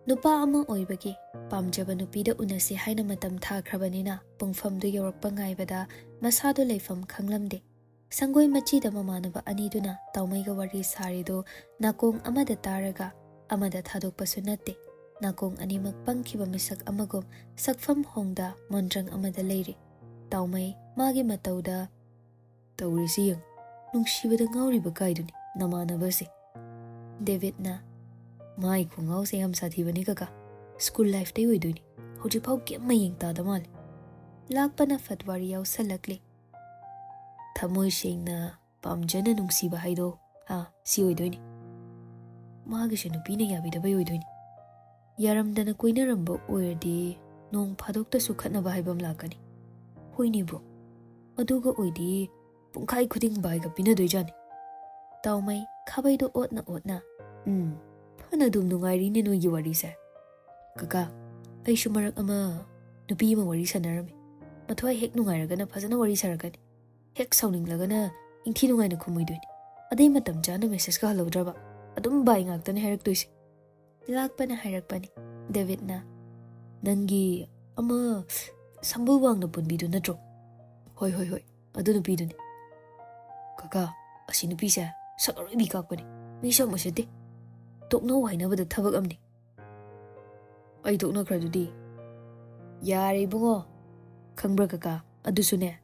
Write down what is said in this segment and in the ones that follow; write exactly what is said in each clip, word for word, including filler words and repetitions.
ꯅꯨꯄꯥ ꯑꯃ ꯑꯣꯏꯕꯒꯤ ꯄꯥꯝꯖꯕ ꯅꯨꯄꯤꯗ ꯎꯅꯁꯤ ꯍꯥꯏꯅ ꯃꯇꯝ ꯊꯥꯈ꯭ꯔꯕꯅꯤꯅ ꯄꯨꯡꯐꯝꯗꯨ ꯌꯧꯔꯛꯄ ꯉꯥꯏꯕꯗ ꯃꯁꯥꯗꯨ ꯂꯩꯐꯝ ꯈꯪꯂꯝꯗꯦ꯫ ꯁꯪꯒꯣꯏ ꯃꯆꯤꯗ ꯃꯃꯥꯟꯅꯕ ꯑꯅꯤꯗꯨꯅ ꯇꯥꯎꯃꯩꯒ ꯋꯥꯔꯤ ꯁꯥꯔꯤꯗꯨ ꯅꯥꯀꯣꯡ ꯑꯃꯗ ꯇꯥꯔꯒ ꯑꯃꯗ ꯊꯥꯗꯣꯛꯄꯁꯨ ꯅꯠꯇꯦ꯫ ꯅꯥꯀꯣꯡ ꯑꯅꯤꯃꯛ ꯄꯪꯈꯤꯕ ꯃꯤꯁꯛ ꯑꯃꯒꯨꯝ ꯁꯛꯐꯝ ꯍꯣꯡꯗ ꯃꯣꯟꯗ꯭ꯔꯪ ꯑꯃꯗ ꯂꯩꯔꯤ꯫ ꯇꯥꯎꯃꯩ ꯃꯥꯒꯤ ꯃꯇꯧꯗ, "ꯇꯧꯔꯤꯁꯤ ꯌꯦꯡ, ꯅꯨꯡꯁꯤꯕꯗ ꯉꯥꯎꯔꯤꯕ ꯀꯥꯏꯗꯨꯅꯤ ꯅꯃꯥꯟꯅꯕꯁꯦ꯫" ꯗꯦꯕꯤꯠꯅ, "ꯃꯥꯏ ꯈꯣꯡꯒꯥꯎꯁꯦ ꯌꯥꯝ ꯁꯥꯊꯤꯕꯅꯤ ꯀꯀꯥ꯫ ꯁ꯭ꯀꯨꯜ ꯂꯥꯏꯐꯇꯩ ꯑꯣꯏꯗꯣꯏꯅꯤ꯫ ꯍꯧꯖꯤꯛꯐꯥꯎ ꯀꯩꯝ ꯃꯌꯦꯡ ꯇꯥꯗ ꯃꯥꯜꯂꯦ꯫" ꯂꯥꯛꯄꯅ ꯐꯠ ꯋꯥꯔꯤ ꯌꯥꯎꯁꯜꯂꯛꯂꯦ꯫ "ꯊꯃꯣꯏ ꯁꯦꯡꯅ ꯄꯥꯝꯖꯅ ꯅꯨꯡꯁꯤꯕ ꯍꯥꯏꯗꯣ, ꯑꯥ, ꯁꯤ ꯑꯣꯏꯗꯣꯏꯅꯤ꯫ ꯃꯥꯒꯤꯁꯨ ꯅꯨꯄꯤꯅ ꯌꯥꯕꯤꯗꯕꯩ ꯑꯣꯏꯗꯣꯏꯅꯤ꯫ ꯌꯥꯔꯝꯗꯅ ꯀꯣꯏꯅꯔꯝꯕ ꯑꯣꯏꯔꯗꯤ ꯅꯣꯡ ꯐꯥꯗꯣꯛꯇꯁꯨ ꯈꯠꯅꯕ ꯍꯥꯏꯕ ꯑꯃ ꯂꯥꯛꯀꯅꯤ꯫" "ꯍꯣꯏꯅꯦ ꯕ꯭ꯔꯣ, ꯑꯗꯨꯒ ꯑꯣꯏꯗꯤ ꯄꯨꯡꯈꯥꯏ ꯈꯨꯗꯤꯡ ꯕꯥꯏꯒ ꯄꯤꯅꯗꯣꯏꯖꯥꯠꯅꯤ꯫" ꯇꯥꯎꯃꯩ ꯈꯥꯕꯩꯗꯣ ꯑꯣꯠꯅ ꯑꯣꯠꯅ, "ꯎꯝ, ꯐꯅ ꯑꯗꯨꯝ ꯅꯨꯡꯉꯥꯏꯔꯤꯅꯦ ꯅꯣꯏꯒꯤ ꯋꯥꯔꯤꯁꯦ꯫" "ꯀꯀꯥ, ꯑꯩꯁꯨ ꯃꯔꯛ ꯑꯃ ꯅꯨꯄꯤ ꯑꯃ ꯋꯥꯔꯤ ꯁꯥꯟꯅꯔꯝꯃꯤ꯫ ꯃꯊ꯭ꯋꯥꯏ ꯍꯦꯛ ꯅꯨꯡꯉꯥꯏꯔꯒꯅ ꯐꯖꯅ ꯋꯥꯔꯤ ꯁꯥꯔꯛꯀꯅꯤ, ꯍꯦꯛ ꯁꯥꯎꯅꯤꯡꯂꯒꯅ ꯏꯪꯊꯤ ꯅꯨꯡꯉꯥꯏꯅ ꯈꯨꯝꯃꯣꯏꯗꯣꯏꯅꯤ꯫ ꯑꯗꯩ ꯃꯇꯝ ꯆꯥꯅ ꯃꯦꯁꯦꯖꯀ ꯍꯜꯍꯧꯗ꯭ꯔꯕ, ꯑꯗꯨꯝ ꯕꯥꯏ ꯉꯥꯛꯇꯅꯦ ꯍꯥꯏꯔꯛꯇꯣꯏꯁꯦ꯫" ꯂꯥꯛꯄꯅ ꯍꯥꯏꯔꯛꯄꯅꯤ꯫ ꯗꯦꯕꯤꯠꯅ, "ꯅꯪꯒꯤ ꯑꯃ ꯁꯝꯕꯨꯜ ꯋꯥꯡꯅ ꯄꯨꯟꯕꯤꯗꯨ ꯅꯠꯇ꯭ꯔꯣ?" "ꯍꯣꯏ, ꯍꯣꯏ, ꯍꯣꯏ, ꯑꯗꯨ ꯅꯨꯄꯤꯗꯨꯅꯤ꯫" "ꯀꯀꯥ, ꯑꯁꯤ ꯅꯨꯄꯤꯁꯦ ꯁꯛ ꯑꯔꯣꯏꯕꯤ ꯀꯥꯛꯄꯅꯤ꯫ ꯃꯤꯁꯨ ꯌꯥꯝ ꯎꯁꯤꯠꯇꯦ꯫ ꯇꯣꯛꯅꯧ ꯍꯥꯏꯅꯕꯗ ꯊꯕꯛ ꯑꯃꯅꯤ꯫" "ꯑꯩ ꯇꯣꯛꯅꯈ꯭ꯔꯗꯨꯗꯤ꯫" "ꯌꯥꯔꯦ ꯏꯕꯨꯡꯉꯣ꯫ ꯈꯪꯕ꯭ꯔꯥ ꯀꯀꯥ, ꯑꯗꯨꯁꯨꯅꯦ,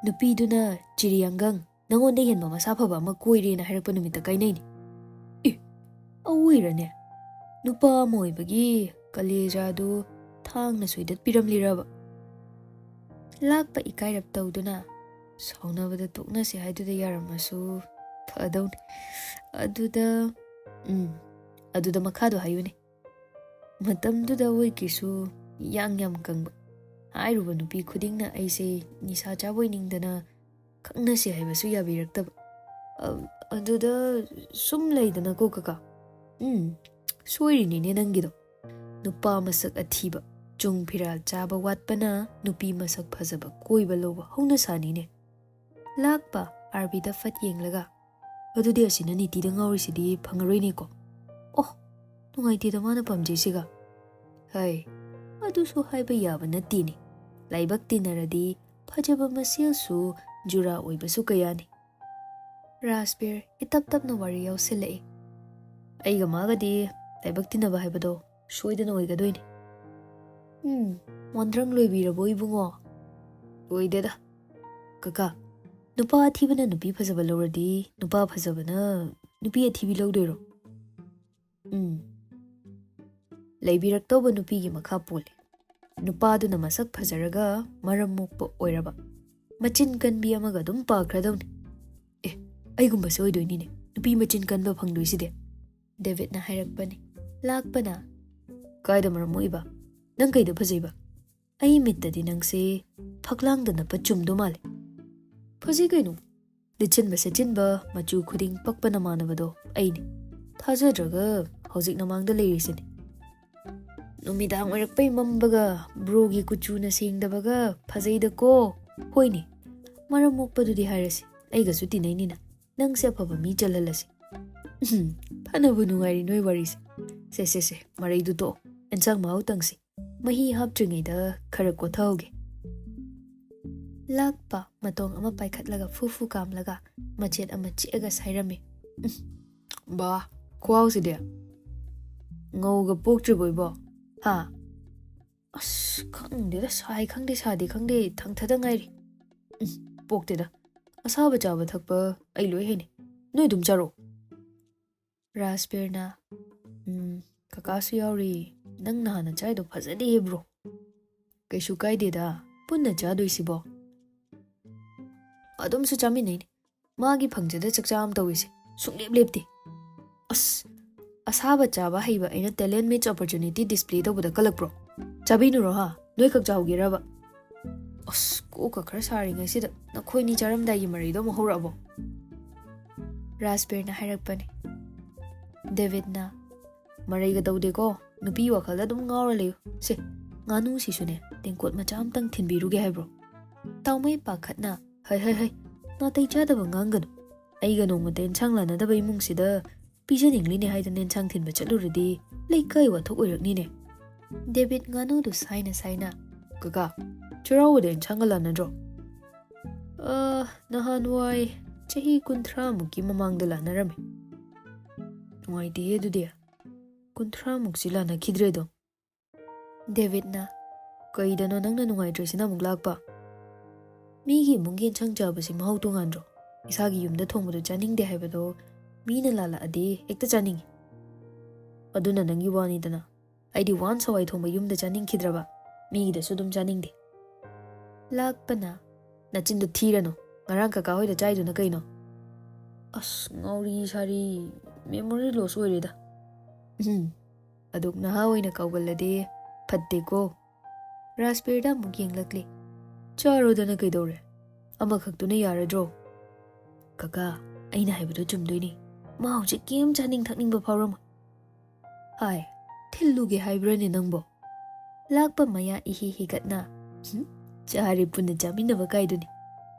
ꯅꯨꯄꯤꯗꯨꯅ ꯆꯤꯔꯤ ꯑꯪꯒꯪ ꯅꯉꯣꯟꯗ ꯍꯦꯟꯕ ꯃꯁꯥ ꯐꯕ ꯑꯃ ꯀꯣꯏꯔꯦꯅ ꯍꯥꯏꯔꯛꯄ ꯅꯨꯃꯤꯠꯇ ꯀꯥꯏꯅꯩꯅꯦ꯫" "ꯑꯦ, ꯑꯋꯣꯏꯔꯅꯦ? ꯅꯨꯄꯥ ꯑꯃ ꯑꯣꯏꯕꯒꯤ ꯀꯂꯦꯖꯥꯗꯨ ꯊꯥꯡꯅ ꯁꯣꯏꯗꯠꯄꯤꯔꯝꯂꯤꯔꯕ?" ꯂꯥꯛꯄ ꯏꯀꯥꯏꯔꯞ ꯇꯧꯗꯨꯅ, "ꯁꯥꯎꯅꯕꯗ ꯇꯣꯛꯅꯁꯦ ꯍꯥꯏꯗꯨꯗ ꯌꯥꯔꯝꯃꯁꯨ ꯐꯗꯧꯅꯤ꯫ ꯑꯗꯨꯗ, ꯎꯝ, ꯑꯗꯨꯗ ꯃꯈꯥꯗꯣ ꯍꯥꯏꯌꯨꯅꯦ꯫" ꯃꯇꯝꯗꯨꯗ ꯑꯩꯈꯣꯏꯒꯤꯁꯨ ꯏꯌꯥꯡ ꯌꯥꯝ ꯀꯪꯕ꯫ ꯍꯥꯏꯔꯨꯕ ꯅꯨꯄꯤ ꯈꯨꯗꯤꯡꯅ ꯑꯩꯁꯦ ꯅꯤꯁꯥ ꯆꯥꯕ ꯑꯣꯏꯅꯤꯡꯗꯅ ꯈꯪꯅꯁꯦ ꯍꯥꯏꯕꯁꯨ ꯌꯥꯕꯤꯔꯛꯇꯕ꯫ ꯑ-, ꯑꯗꯨꯗ ꯁꯨꯝ ꯂꯩꯗꯅꯀꯣ ꯀꯀꯥ꯫ ꯎꯝ, ꯁꯣꯏꯔꯤꯅꯤꯅꯦ ꯅꯪꯒꯤꯗꯣ꯫ ꯅꯨꯄꯥ ꯃꯁꯛ ꯑꯊꯤꯕ, ꯆꯨꯡ ꯐꯤꯔꯥꯜ ꯆꯥꯕ ꯋꯥꯠꯄꯅ ꯅꯨꯄꯤ ꯃꯁꯛ ꯐꯖꯕ ꯀꯣꯏꯕ ꯂꯧꯕ ꯍꯧꯅ ꯁꯥꯅꯤꯅꯦ꯫ ꯂꯥꯛꯄ ꯑꯥꯔꯕꯤꯗ ꯐꯠ ꯌꯦꯡꯂꯒ, "ꯑꯗꯨꯗꯤ ꯑꯁꯤꯅ ꯅꯤꯇꯤꯗ ꯉꯥꯎꯔꯤꯁꯤꯗꯤ ꯐꯪꯉꯔꯣꯏꯅꯦꯀꯣ?" "ꯑꯣ, ꯅꯨꯡꯉꯥꯏꯇꯦꯗ ꯃꯥꯅ ꯄꯥꯝꯖꯩꯁꯤꯒ꯫ ꯍꯩ, ꯑꯗꯨꯁꯨ ꯍꯥꯏꯕ ꯌꯥꯕ ꯅꯠꯇꯦꯅꯦ꯫ ꯂꯥꯏꯕꯛ ꯇꯤꯟꯅꯔꯗꯤ ꯐꯖꯕ ꯃꯁꯦꯜꯁꯨ ꯖꯨꯔꯥ ꯑꯣꯏꯕꯁꯨ ꯀꯌꯥꯅꯤ꯫ ꯔꯥꯖꯕꯤꯔ ꯏꯇꯞ ꯇꯞꯅ ꯋꯥꯔꯤ ꯌꯥꯎꯁꯤꯜꯂꯛꯏ꯫ ꯑꯩꯒ ꯃꯥꯒꯗꯤ ꯂꯥꯏꯕꯛ ꯇꯤꯟꯅꯕ ꯍꯥꯏꯕꯗꯣ ꯁꯣꯏꯗꯅ ꯑꯣꯏꯒꯗꯣꯏꯅꯤ꯫ ꯎꯝ, ꯃꯣꯟꯗ꯭ꯔꯪ ꯂꯣꯏꯕꯤꯔꯕꯣ ꯏꯕꯨꯡꯉꯣ? ꯂꯣꯏꯗꯦꯗ꯫ ꯀꯀꯥ, ꯅꯨꯄꯥ ꯑꯊꯤꯕꯅ ꯅꯨꯄꯤ ꯐꯖꯕ ꯂꯧꯔꯗꯤ ꯅꯨꯄꯥ ꯐꯖꯕꯅ ꯅꯨꯄꯤ ꯑꯊꯤꯕꯤ ꯂꯧꯗꯣꯏꯔꯣ? ꯎꯝ꯫ ꯂꯩꯕꯤꯔꯛꯇꯧꯕ ꯅꯨꯄꯤꯒꯤ ꯃꯈꯥ ꯄꯣꯜꯂꯤ꯫ ꯅꯨꯄꯥꯗꯨꯅ ꯃꯁꯛ ꯐꯖꯔꯒ ꯃꯔꯝ ꯃꯣꯛꯄ ꯑꯣꯏꯔꯕ, ꯃꯆꯤꯟ ꯀꯟꯕꯤ ꯑꯃꯒ ꯑꯗꯨꯝ ꯄꯥꯈ꯭ꯔꯗꯧꯅꯤ꯫ ꯑꯦ, ꯑꯩꯒꯨꯝꯕꯁꯦ ꯑꯣꯏꯗꯣꯏꯅꯤꯅꯦ ꯅꯨꯄꯤ ꯃꯆꯤꯟ ꯀꯟꯕ ꯐꯪꯗꯣꯏꯁꯤꯗꯤ꯫ ꯗꯦꯕꯤꯠꯅ ꯍꯥꯏꯔꯛꯄꯅꯤ꯫ ꯂꯥꯛꯄꯅ, "ꯀꯥꯏꯗ ꯃꯔꯝ ꯃꯣꯛꯏꯕ? ꯅꯪ ꯀꯩꯗ ꯐꯖꯩꯕ? ꯑꯩ ꯃꯤꯠꯇꯗꯤ ꯅꯪꯁꯦ ꯐꯛꯂꯥꯡꯗ ꯅꯞꯄ ꯆꯨꯝꯗꯣ ꯃꯥꯜꯂꯦ꯫" "ꯐꯖꯩ ꯀꯩꯅꯣ꯫ ꯂꯤꯠꯁꯤꯟꯕ ꯁꯦꯠꯆꯤꯟꯕ ꯃꯆꯨ ꯈꯨꯗꯤꯡ ꯄꯛꯄꯅ ꯃꯥꯟꯅꯕꯗꯣ ꯑꯩꯅꯤ꯫ ꯊꯥꯖꯗ꯭ꯔꯒ ꯍꯧꯖꯤꯛ ꯅꯃꯥꯡꯗ ꯂꯩꯔꯤꯁꯤꯅꯤ꯫" "ꯅꯨꯃꯤꯗꯥꯡ ꯑꯣꯏꯔꯛꯄꯩ ꯃꯝꯕꯒ ꯕ꯭ꯔꯣꯒꯤ ꯀꯨꯆꯨꯅ ꯁꯦꯡꯗꯕꯒ ꯐꯖꯩꯗꯀꯣ꯫" "ꯍꯣꯏꯅꯦ, ꯃꯔꯝ ꯃꯣꯛꯄꯗꯨꯗꯤ ꯍꯥꯏꯔꯁꯤ, ꯑꯩꯒꯁꯨ ꯇꯤꯟꯅꯩꯅꯤꯅ꯫ ꯅꯪꯁꯦ ꯑꯐꯕ ꯃꯤ ꯆꯜꯍꯜꯂꯁꯤ꯫" "ꯎꯝ, ꯐꯅꯕꯨ ꯅꯨꯡꯉꯥꯏꯔꯤ ꯅꯣꯏ ꯋꯥꯔꯤꯁꯦ꯫ ꯁꯦ, ꯁꯦ, ꯁꯦ, ꯃꯔꯩꯗꯨ ꯇꯣꯛꯑꯣ, ꯑꯦꯟꯁꯥꯡ ꯃꯍꯥꯎ ꯇꯪꯁꯤ꯫ ꯃꯍꯤ ꯍꯥꯞꯇ꯭ꯔꯤꯉꯩꯗ ꯈꯔ ꯀꯣꯊꯍꯧꯒꯦ꯫" ꯂꯥꯛꯄ ꯃꯇꯣꯡ ꯑꯃ ꯄꯥꯏꯈꯠꯂꯒ ꯐꯨ ꯐꯨ ꯀꯥꯝꯂꯒ ꯃꯆꯦꯠ ꯑꯃ ꯆꯤꯛꯑꯒ ꯁꯥꯏꯔꯝꯃꯤ꯫ "ꯎꯝ, ꯕꯥ, ꯈꯨꯍꯥꯎꯁꯤꯗꯤ꯫ ꯉꯧꯒ ꯄꯣꯛꯇ꯭ꯔꯤꯕꯣ ꯏꯕꯣ? ꯍꯥ?" "ꯑꯁ, ꯈꯪꯗꯦꯗ, ꯁꯥꯏ ꯈꯪꯗꯦ, ꯁꯥꯗꯦ ꯈꯪꯗꯦ, ꯊꯪꯊꯗ ꯉꯥꯏꯔꯤ꯫" "ꯎꯝ, ꯄꯣꯛꯇꯦꯗ꯫ ꯑꯁꯥꯕ ꯆꯥꯕ ꯊꯛꯄ ꯑꯩ ꯂꯣꯏ ꯍꯩꯅꯩ꯫ ꯅꯣꯏ ꯑꯗꯨꯝ ꯆꯥꯔꯣ꯫" ꯔꯥꯖꯕꯤꯔꯅ, "ꯎꯝ, ꯀꯀꯥꯁꯨ ꯌꯥꯎꯔꯤ꯫ ꯅꯪ ꯅꯍꯥꯟꯅ ꯆꯥꯏꯗꯣ ꯐꯖꯗꯦꯍꯦ ꯕ꯭ꯔꯣ꯫" "ꯀꯩꯁꯨ ꯀꯥꯏꯗꯦꯗ, ꯄꯨꯟꯅ ꯆꯥꯗꯣꯏꯁꯤꯕꯣ꯫" ꯑꯗꯨꯝꯁꯨ ꯆꯥꯃꯤꯟꯅꯩꯅꯦ꯫ ꯃꯥꯒꯤ ꯐꯪꯖꯗ ꯆꯥꯛꯆꯥ ꯑꯃ ꯇꯧꯔꯤꯁꯦ ꯁꯨꯡꯂꯦꯞ ꯂꯦꯞꯇꯦ꯫ "ꯑꯁ, ꯑꯁꯥꯕ ꯆꯥꯕ ꯍꯩꯕ ꯑꯩꯅ talent meets opportunity display ꯇꯧꯕꯗ ꯀꯜꯂꯛꯄ꯭ꯔꯣ? ꯆꯥꯕꯤꯅꯨꯔꯣ ꯍꯥ? ꯅꯣꯏꯈꯛ ꯆꯥꯍꯧꯒꯦꯔꯕ?" "ꯑꯁ, ꯀꯣꯛꯀ ꯈꯔ ꯁꯥꯔꯤꯉꯩꯁꯤꯗ ꯅꯈꯣꯏꯅꯤ ꯆꯥꯔꯝꯗꯥꯏꯒꯤ ꯃꯔꯩꯗꯣ ꯑꯃꯨꯛ ꯍꯧꯔꯛꯑꯕꯣ?" ꯔꯥꯖꯕꯤꯔꯅ ꯍꯥꯏꯔꯛꯄꯅꯤ꯫ ꯗꯦꯕꯤꯠꯅ, "ꯃꯔꯩꯒ ꯇꯧꯗꯦꯀꯣ, ꯅꯨꯄꯤ ꯋꯥꯈꯜꯗ ꯑꯗꯨꯝ ꯉꯥꯎꯔ ꯂꯩꯌꯨ꯫ ꯁꯦ, ꯉꯥꯅꯨꯁꯤꯁꯨꯅꯦ, ꯇꯦꯡꯀꯣꯠ ꯃꯆꯥ ꯑꯝꯇꯪ ꯊꯤꯟꯕꯤꯔꯨꯒꯦ ꯍꯥꯏꯕ꯭ꯔꯣ?" ꯇꯥꯎꯃꯩ ꯄꯥꯈꯠꯅ, "ꯍꯩ, ꯍꯩ, ꯍꯩ, ꯅꯥꯇꯩ ꯆꯥꯗꯕ ꯉꯥꯡꯒꯅꯨ꯫ ꯑꯩꯒ ꯅꯣꯡꯃꯇ ꯏꯟꯁꯥꯡ ꯂꯥꯟꯅꯗꯕ ꯏꯃꯨꯡꯁꯤꯗ ꯄꯤꯖꯅꯤꯡꯂꯤꯅꯦ ꯍꯥꯏꯗꯅ ꯑꯦꯟꯁꯥꯡ ꯊꯤꯟꯕ ꯆꯠꯂꯨꯔꯗꯤ ꯂꯩꯀꯥꯏ ꯋꯥꯊꯣꯛ ꯑꯣꯏꯔꯛꯅꯤꯅꯦ꯫ ꯗꯦꯕꯤꯠ ꯉꯥꯅꯨꯗꯨ ꯁꯥꯏꯅ ꯁꯥꯏꯅ, "ꯀꯀꯥ, ꯆꯩꯔꯥꯎꯕꯗ ꯑꯦꯟꯁꯥꯡꯒ ꯂꯥꯟꯅꯗ꯭ꯔꯣ?" "ꯑ, ꯅꯍꯥꯟꯋꯥꯏ ꯆꯍꯤ ꯀꯨꯟꯊ꯭ꯔꯥꯃꯨꯛꯀꯤ ꯃꯃꯥꯡꯗ ꯂꯥꯟꯅꯔꯝꯃꯤ꯫" "ꯅꯨꯡꯉꯥꯏꯇꯦꯍꯦ ꯑꯗꯨꯗꯤ꯫ ꯀꯨꯟꯊ꯭ꯔꯥꯃꯨꯛꯁꯤ ꯂꯥꯟꯅꯈꯤꯗ꯭ꯔꯦꯗꯣ꯫" ꯗꯦꯕꯤꯠꯅ, "ꯀꯩꯗꯅꯣ ꯅꯪꯅ ꯅꯨꯡꯉꯥꯏꯇ꯭ꯔꯤꯁꯤꯅ ꯑꯃꯨꯛ ꯂꯥꯛꯄ? ꯃꯤꯒꯤ ꯏꯃꯨꯡꯒꯤ ꯑꯦꯟꯁꯥꯡ ꯆꯥꯕꯁꯤ ꯃꯍꯥꯎ ꯇꯣꯉꯥꯟꯗ꯭ꯔꯣ? ꯏꯁꯥꯒꯤ ꯌꯨꯝꯗ ꯊꯣꯡꯕꯗꯣ ꯆꯥꯅꯤꯡꯗꯦ ꯍꯥꯏꯕꯗꯣ ꯃꯤꯅ ꯂꯥꯜꯂꯛꯑꯗꯤ ꯍꯦꯛꯇ ꯆꯥꯅꯤꯡꯉꯤ꯫ ꯑꯗꯨꯅ ꯅꯪꯒꯤ ꯋꯥꯅꯤꯗꯅ꯫ ꯑꯩꯗꯤ ꯋꯥꯟꯁ ꯍꯋꯥꯏ ꯊꯣꯡꯕ ꯌꯨꯝꯗ ꯆꯥꯅꯤꯡꯈꯤꯗ꯭ꯔꯕ, ꯃꯤꯒꯤꯗꯁꯨ ꯑꯗꯨꯝ ꯆꯥꯅꯤꯡꯗꯦ꯫" ꯂꯥꯛꯄꯅ, "ꯅꯆꯤꯟꯗꯣ ꯊꯤꯔꯅꯨ꯫ ꯉꯔꯥꯡ ꯀꯀꯥ ꯍꯣꯏꯗ ꯆꯥꯏꯗꯨꯅ ꯀꯩꯅꯣ?" "ꯑꯁ, ꯉꯥꯎꯔꯤ ꯁꯥꯔꯤ, ꯃꯦꯃꯣꯔꯤ ꯂꯣꯁ ꯑꯣꯏꯔꯦꯗ꯫" "ꯎꯝ, ꯑꯗꯨꯛ ꯅꯍꯥ ꯑꯣꯏꯅ ꯀꯥꯎꯒꯜꯂꯗꯤ ꯐꯠꯇꯦꯀꯣ꯫" ꯔꯥꯖꯕꯤꯔꯗ ꯑꯃꯨꯛ ꯌꯦꯡꯂꯛꯂꯦ꯫ "ꯆꯥꯔꯣꯗꯅ ꯀꯩꯗꯧꯔꯦ? ꯑꯃꯈꯛꯇꯨꯅ ꯌꯥꯔꯗ꯭ꯔꯣ?" "ꯀꯀꯥ, ꯑꯩꯅ ꯍꯥꯏꯕꯗꯣ ꯆꯨꯝꯗꯣꯏꯅꯤ꯫ ꯃꯥ ꯍꯧꯖꯤꯛ ꯀꯩꯝ ꯆꯥꯅꯤꯡ ꯊꯛꯅꯤꯡꯕ ꯐꯥꯎꯔꯝꯃꯣꯏ꯫" "ꯍꯥꯏ, ꯊꯤꯜꯂꯨꯒꯦ ꯍꯥꯏꯕ꯭ꯔꯅꯦ ꯅꯪꯕꯣ?" ꯂꯥꯛꯄ ꯃꯌꯥ ꯏꯍꯤ ꯍꯤꯒꯠꯅ, "ꯍꯨꯝ, ꯆꯥꯔꯦ ꯄꯨꯟꯅ ꯆꯥꯃꯤꯟꯅꯕ ꯀꯥꯏꯗꯨꯅꯤ꯫"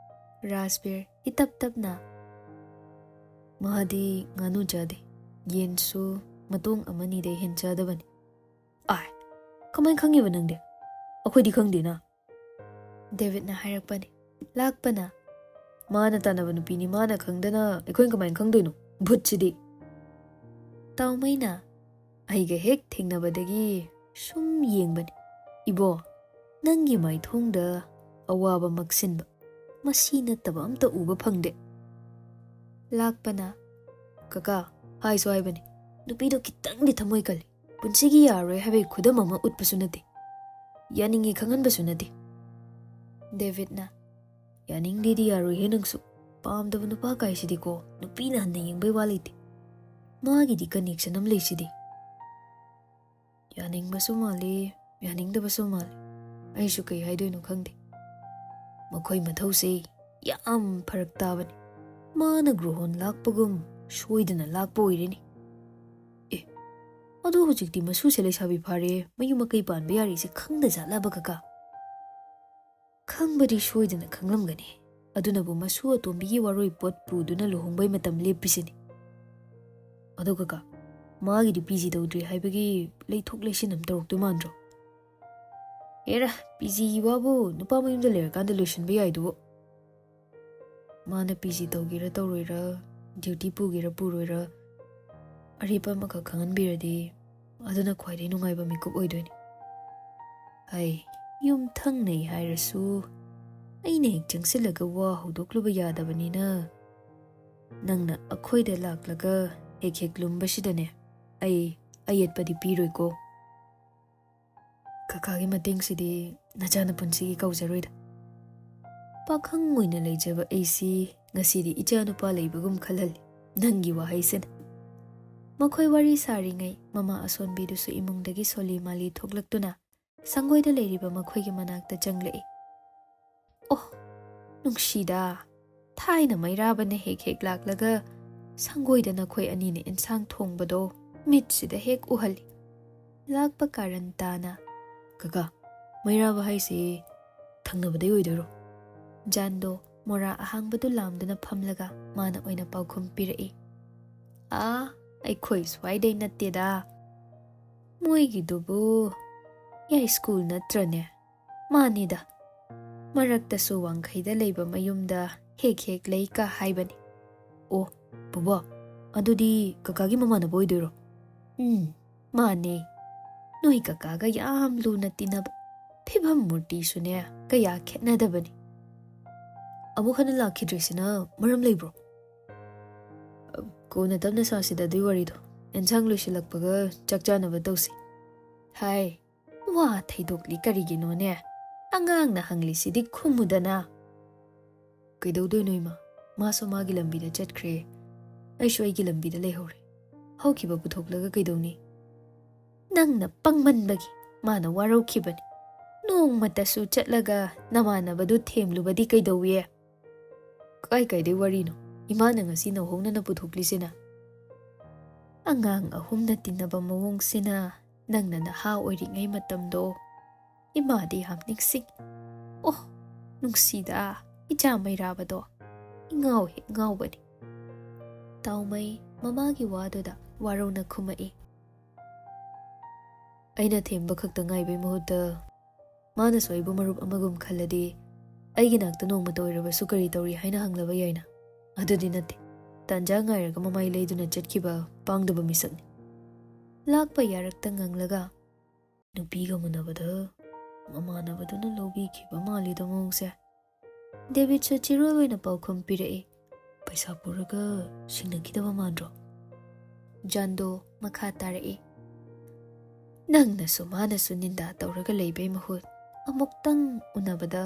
ꯔꯥꯖꯕꯤꯔ ꯏꯇꯞ ꯇꯞꯅ, "ꯃꯥꯗꯤ ꯉꯥꯅꯨ ꯆꯥꯗꯦ, ꯌꯦꯟꯁꯨ ꯃꯇꯣꯡ ꯑꯃꯅꯤꯗꯩ ꯍꯦꯟ ꯆꯥꯗꯕꯅꯤ꯫" "ꯑꯥꯏ, ꯀꯃꯥꯏꯅ ꯈꯪꯉꯤꯕ ꯅꯪꯗꯤ? ꯑꯩꯈꯣꯏꯗꯤ ꯈꯪꯗꯦꯅ꯫" ꯗꯦꯕꯤꯠꯅ ꯍꯥꯏꯔꯛꯄꯅꯤ꯫ ꯂꯥꯛꯄꯅ, "ꯃꯥꯅ ꯇꯥꯟꯅꯕ ꯅꯨꯄꯤꯅꯤ, ꯃꯥꯅ ꯈꯪꯗꯅ ꯑꯩꯈꯣꯏꯅ ꯀꯃꯥꯏꯅ ꯈꯪꯗꯣꯏꯅꯣ? ꯚꯨꯠꯁꯤꯗꯤ!" ꯇꯥꯎꯃꯩꯅ, "ꯑꯩꯒ ꯍꯦꯛ ꯊꯦꯡꯅꯕꯗꯒꯤ ꯁꯨꯝ ꯌꯦꯡꯕꯅꯤ꯫ ꯏꯕꯣ, ꯅꯪꯒꯤ ꯃꯥꯏꯊꯣꯡꯗ ꯑꯋꯥꯕ ꯃꯛꯁꯤꯟꯕ ꯃꯁꯤ ꯅꯠꯇꯕ ꯑꯝꯇ ꯎꯕ ꯐꯪꯗꯦ꯫" ꯂꯥꯛꯄꯅ, "ꯀꯀꯥ, ꯍꯥꯏꯁꯨ ꯍꯥꯏꯕꯅꯤ, ꯅꯨꯄꯤꯗꯣ ꯈꯤꯇꯪꯗꯤ ꯊꯃꯣꯏ ꯀꯜꯂꯤ꯫ ꯄꯨꯟꯁꯤꯒꯤ ꯌꯥꯔꯣꯏ ꯍꯥꯏꯕꯒꯤ ꯈꯨꯗꯝ ꯑꯃ ꯎꯠꯄꯁꯨ ꯅꯠꯇꯦ, ꯌꯥꯅꯤꯡꯉꯤ ꯈꯪꯍꯟꯕꯁꯨ ꯅꯠꯇꯦ꯫" ꯗꯦꯕꯤꯠꯅ, "ꯌꯥꯅꯤꯡꯗꯦꯗꯤ ꯌꯥꯔꯣꯏꯍꯦ ꯅꯪꯁꯨ꯫ ꯄꯥꯝꯗꯕ ꯅꯨꯄꯥ ꯀꯥꯏꯁꯤꯗꯤꯀꯣ, ꯅꯨꯄꯤꯅ ꯍꯟꯅ ꯌꯦꯡꯕꯩ ꯋꯥ ꯂꯩꯇꯦ꯫ ꯃꯥꯒꯤꯗꯤ ꯀꯅꯦꯛꯁꯟ ꯑꯃ ꯂꯩꯁꯤꯗꯤ꯫" ꯌꯥꯅꯤꯡꯕꯁꯨ ꯃꯥꯜꯂꯤ, ꯌꯥꯅꯤꯡꯗꯕꯁꯨ ꯃꯥꯜꯂꯤ꯫ ꯑꯩꯁꯨ ꯀꯩ ꯍꯥꯏꯗꯣꯏꯅꯣ ꯈꯪꯗꯦ꯫ ꯃꯈꯣꯏ ꯃꯊꯧꯁꯦ ꯌꯥꯝ ꯐꯔꯛ ꯇꯥꯕꯅꯤ꯫ ꯃꯥꯅ ꯒ꯭ꯔꯣꯍꯣꯟ ꯂꯥꯛꯄꯒꯨꯝ ꯁꯣꯏꯗꯅ ꯂꯥꯛꯄ ꯑꯣꯏꯔꯦꯅꯦ꯫ ꯑꯦ, ꯑꯗꯣ ꯍꯧꯖꯤꯛꯇꯤ ꯃꯁꯨꯁꯦ ꯂꯩꯁꯥꯕꯤ ꯐꯥꯔꯦ, ꯃꯌꯨꯝ ꯃꯀꯩ ꯄꯥꯟꯕ ꯌꯥꯔꯤꯁꯦ ꯈꯪꯗ ꯖꯥꯠꯂꯕ ꯀꯀꯥ? ꯈꯪꯕꯗꯤ ꯁꯣꯏꯗꯅ ꯈꯪꯂꯝꯒꯅꯤ꯫ ꯑꯗꯨꯅꯕꯨ ꯃꯁꯨ ꯑꯇꯣꯝꯕꯤꯒꯤ ꯋꯥꯔꯣꯏ ꯄꯣꯠ ꯄꯨꯗꯨꯅ ꯂꯨꯍꯣꯡꯕꯩ ꯃꯇꯝ ꯂꯦꯞꯄꯤꯁꯤꯅꯤ꯫ ꯑꯗꯣ ꯀꯀꯥ, ꯃꯥꯒꯤꯗꯤ ꯄꯤ ꯖꯤ ꯇꯧꯗ꯭ꯔꯤ ꯍꯥꯏꯕꯒꯤ ꯂꯩꯊꯣꯛ ꯂꯩꯁꯤꯟ ꯑꯃ ꯇꯧꯔꯛꯇꯣꯏ ꯃꯥꯟꯗ꯭ꯔꯣ? ꯑꯦꯔꯥ, ꯄꯤ ꯖꯤꯒꯤ ꯋꯥꯕꯨ ꯅꯨꯄꯥ ꯃꯌꯨꯝꯗ ꯂꯩꯔꯀꯥꯟꯗ ꯂꯣꯏꯁꯤꯟꯕ ꯌꯥꯏꯗꯨꯕꯨ꯫ ꯃꯥꯅ ꯄꯤ ꯖꯤ ꯇꯧꯒꯦꯔꯥ ꯇꯧꯔꯣꯏꯔꯥ, ꯗ꯭ꯌꯨꯇꯤ ꯄꯨꯒꯦꯔꯥ ꯄꯨꯔꯣꯏꯔꯥ, ꯑꯔꯦꯞꯄ ꯑꯃꯈꯛ ꯈꯪꯍꯟꯕꯤꯔꯗꯤ ꯑꯗꯨꯅ ꯈ꯭ꯋꯥꯏꯗꯒꯤ ꯅꯨꯡꯉꯥꯏꯕ ꯃꯤꯀꯨꯞ ꯑꯣꯏꯗꯣꯏꯅꯤ꯫ ꯍꯩ, ꯌꯨꯝ ꯊꯪꯅꯩ ꯍꯥꯏꯔꯁꯨ ꯑꯩꯅ ꯍꯦꯛ ꯆꯪꯁꯤꯜꯂꯒ ꯋꯥ ꯍꯧꯗꯣꯛꯂꯨꯕ ꯌꯥꯗꯕꯅꯤꯅ, ꯅꯪꯅ ꯑꯩꯈꯣꯏꯗ ꯂꯥꯛꯂꯒ ꯍꯦꯛ ꯍꯦꯛ ꯂꯨꯝꯕꯁꯤꯗꯅꯦ, ꯑꯩ ꯑꯌꯦꯠꯄꯗꯤ ꯄꯤꯔꯣꯏꯀꯣ꯫ ꯀꯀꯥꯒꯤ ꯃꯇꯦꯡꯁꯤꯗꯤ ꯅꯆꯥꯅ ꯄꯨꯟꯁꯤꯒꯤ ꯀꯧꯖꯔꯣꯏꯗ꯫ ꯄꯥꯈꯪ ꯑꯣꯏꯅ ꯂꯩꯖꯕ ꯑꯩꯁꯤ ꯉꯁꯤꯗꯤ ꯏꯆꯥ ꯅꯨꯄꯥ ꯂꯩꯕꯒꯨꯝ ꯈꯜꯍꯜꯂꯤ ꯅꯪꯒꯤ ꯋꯥꯍꯩꯁꯤꯅ꯫ ꯃꯈꯣꯏ ꯋꯥꯔꯤ ꯁꯥꯔꯤꯉꯩ ꯃꯃꯥ ꯑꯁꯣꯟꯕꯤꯗꯨꯁꯨ ꯏꯃꯨꯡꯗꯒꯤ ꯁꯣꯜꯂꯤ ꯃꯥꯜꯂꯤ ꯊꯣꯛꯂꯛꯇꯨꯅ ꯁꯪꯒꯣꯏꯗ ꯂꯩꯔꯤꯕ ꯃꯈꯣꯏꯒꯤ ꯃꯅꯥꯛꯇ ꯆꯪꯂꯛꯏ꯫ ꯑꯣ, ꯅꯨꯡꯁꯤꯗ, ꯊꯥꯏꯅ ꯃꯩꯔꯥꯕꯅ ꯍꯦꯛ ꯍꯦꯛ ꯂꯥꯛꯂꯒ ꯁꯪꯒꯣꯏꯗ ꯅꯈꯣꯏ ꯑꯅꯤꯅ ꯏꯟꯁꯥꯡ ꯊꯣꯡꯕꯗꯣ ꯃꯤꯠꯁꯤꯗ ꯍꯦꯛ ꯎꯍꯜꯂꯤ꯫ ꯂꯥꯛꯄ ꯀꯥꯔꯟ ꯇꯥꯅ, "ꯀꯀꯥ, ꯃꯩꯔꯥꯕ ꯍꯥꯏꯁꯦ ꯊꯪꯅꯕꯗꯩ ꯑꯣꯏꯗꯣꯏꯔꯣ?" ꯖꯥꯟꯗꯣ ꯃꯣꯔꯥ ꯑꯍꯥꯡꯕꯗꯨ ꯂꯥꯝꯗꯨꯅ ꯐꯝꯂꯒ ꯃꯥꯅ ꯑꯣꯏꯅ ꯄꯥꯎꯈꯨꯝ ꯄꯤꯔꯛꯏ꯫ "ꯑꯥ, ꯑꯩꯈꯣꯏ ꯁ꯭ꯋꯥꯏꯗꯩ ꯅꯠꯇꯦꯗ꯫ ꯃꯣꯏꯒꯤꯗꯨꯕꯨ ꯌꯥꯏꯁ꯭ꯀꯨꯜ ꯅꯠꯇ꯭ꯔꯅꯦ?" "ꯃꯥꯅꯤꯗ꯫ ꯃꯔꯛꯇꯁꯨ ꯋꯥꯡꯈꯩꯗ ꯂꯩꯕ ꯃꯌꯨꯝꯗ ꯍꯦꯛ ꯍꯦꯛ ꯂꯩ ꯀ ꯍꯥꯏꯕꯅꯤ꯫" "ꯑꯣ, ꯕꯣꯕꯣ, ꯑꯗꯨꯗꯤ ꯀꯀꯥꯒꯤ ꯃꯃꯥꯟꯅꯕ ꯑꯣꯏꯗꯣꯏꯔꯣ?" "ꯎꯝ, ꯃꯥꯅꯦ꯫ ꯅꯣꯏ ꯀꯀꯥꯒ ꯌꯥꯝ ꯂꯨꯅ ꯇꯤꯟꯅꯕ꯫ ꯐꯤꯕꯝ ꯃꯨꯔꯇꯤꯁꯨꯅꯦ ꯀꯌꯥ ꯈꯦꯠꯅꯗꯕꯅꯤ꯫" "ꯑꯃꯨꯛ ꯍꯟꯅ ꯂꯥꯛꯈꯤꯗ꯭ꯔꯤꯁꯤꯅ ꯃꯔꯝ ꯂꯩꯕ꯭ꯔꯣ?" "ꯀꯣꯟꯅ ꯇꯞꯅ ꯁꯥꯁꯤꯗ ꯑꯗꯨꯏ ꯋꯥꯔꯤꯗꯣ꯫ ꯑꯦꯟꯁꯥꯡ ꯂꯣꯏꯁꯤꯜꯂꯛꯄꯒ ꯆꯥꯛ ꯆꯥꯅꯕ ꯇꯧꯁꯤ꯫" "ꯍꯥꯏ, ꯋꯥ ꯊꯩꯗꯣꯛꯂꯤ ꯀꯔꯤꯒꯤꯅꯣꯅꯦ? ꯑꯉꯥꯡꯅ ꯍꯪꯂꯤꯁꯤꯗꯤ ꯈꯨꯝꯃꯨꯗꯅ꯫" "ꯀꯩꯗꯧꯗꯣꯏꯅꯣ ꯏꯃꯥ? ꯃꯥꯁꯨ ꯃꯥꯒꯤ ꯂꯝꯕꯤꯗ ꯆꯠꯈ꯭ꯔꯦ, ꯑꯩꯁꯨ ꯑꯩꯒꯤ ꯂꯝꯕꯤꯗ ꯂꯩꯍꯧꯔꯦ꯫ ꯍꯧꯈꯤꯕ ꯄꯨꯊꯣꯛꯂꯒ ꯀꯩꯗꯧꯅꯤ?" "ꯅꯪꯅ ꯄꯪꯃꯟꯕꯒꯤ ꯃꯥꯅ ꯋꯥꯔꯧꯈꯤꯕꯅꯤ꯫ ꯅꯣꯡꯃꯇꯁꯨ ꯆꯠꯂꯒ ꯅꯃꯥꯟꯅꯕꯗꯨ ꯊꯦꯝꯂꯨꯕꯗꯤ ꯀꯩꯗꯧꯏ?" "ꯀꯥꯏ ꯀꯥꯏꯗꯩ ꯋꯥꯔꯤꯅꯣ? ꯏꯃꯥꯅ ꯉꯁꯤ ꯅꯧꯍꯧꯅꯅ ꯄꯨꯊꯣꯛꯂꯤꯁꯤꯅ?" "ꯑꯉꯥꯡ ꯑꯍꯨꯝꯅ ꯇꯤꯟꯅꯕ ꯃꯑꯣꯡꯁꯤꯅ ꯅꯪꯅ ꯅꯍꯥ ꯑꯣꯏꯔꯤꯉꯩ ꯃꯇꯝꯗꯣ ꯏꯃꯥꯗꯤ ꯌꯥꯝ ꯅꯤꯡꯁꯤꯡ꯫ ꯑꯣ, ꯅꯨꯡꯁꯤꯗ, ꯏꯆꯥ ꯃꯩꯔꯥꯕꯗꯣ꯫ ꯏꯉꯥꯎ ꯍꯦꯛ ꯉꯥꯎꯕꯅꯤ꯫" ꯇꯥꯎꯃꯩ ꯃꯃꯥꯒꯤ ꯋꯥꯗꯨꯗ ꯋꯥꯔꯧꯅ ꯈꯨꯝꯃꯛꯏ꯫ ꯑꯩꯅ ꯊꯦꯝꯕ ꯈꯛꯇ ꯉꯥꯏꯕꯩ ꯃꯍꯨꯠꯇ ꯃꯥꯅꯁꯨ ꯑꯩꯕꯨ ꯃꯔꯨꯞ ꯑꯃꯒꯨꯝ ꯈꯜꯂꯗꯤ ꯑꯩꯒꯤ ꯅꯥꯛꯇ ꯅꯣꯡꯃꯇ ꯑꯣꯏꯔꯕꯁꯨ ꯀꯔꯤ ꯇꯧꯔꯤ ꯍꯥꯏꯅ ꯍꯪꯂꯕ ꯌꯥꯏꯅ꯫ ꯑꯗꯨꯗꯤ ꯅꯠꯇꯦ꯫ ꯇꯥꯟꯖꯥ ꯉꯥꯏꯔꯒ ꯃꯃꯥꯏ ꯂꯩꯗꯨꯅ ꯆꯠꯈꯤꯕ ꯄꯥꯡꯗꯕ ꯃꯤꯁꯛꯅꯤ꯫ ꯂꯥꯛꯄ ꯌꯥꯔꯛꯇ ꯉꯪꯂꯒ, "ꯅꯨꯄꯤꯒ ꯃꯨꯟꯅꯕꯗ ꯃꯃꯥꯟꯅꯕꯗꯨꯅ ꯂꯧꯕꯤꯈꯤꯕ ꯃꯥꯜꯂꯤꯗ ꯃꯑꯣꯡꯁꯦ꯫ ꯗꯦꯕꯤꯠꯁꯨ ꯆꯤꯔꯣꯜ ꯑꯣꯏꯅ ꯄꯥꯎꯈꯨꯝ ꯄꯤꯔꯛꯏ꯫ ꯄꯩꯁꯥ ꯄꯨꯔꯒ ꯁꯤꯡꯅꯈꯤꯗꯕ ꯃꯥꯟꯗ꯭ꯔꯣ?" ꯖꯥꯟꯗꯣ ꯃꯈꯥ ꯇꯥꯔꯛꯏ꯫ "ꯅꯪꯅꯁꯨ ꯃꯥꯅꯁꯨ ꯅꯤꯟꯗꯥ ꯇꯧꯔꯒ ꯂꯩꯕꯩ ꯃꯍꯨꯠ ꯑꯃꯨꯛꯇꯪ ꯎꯅꯕꯗ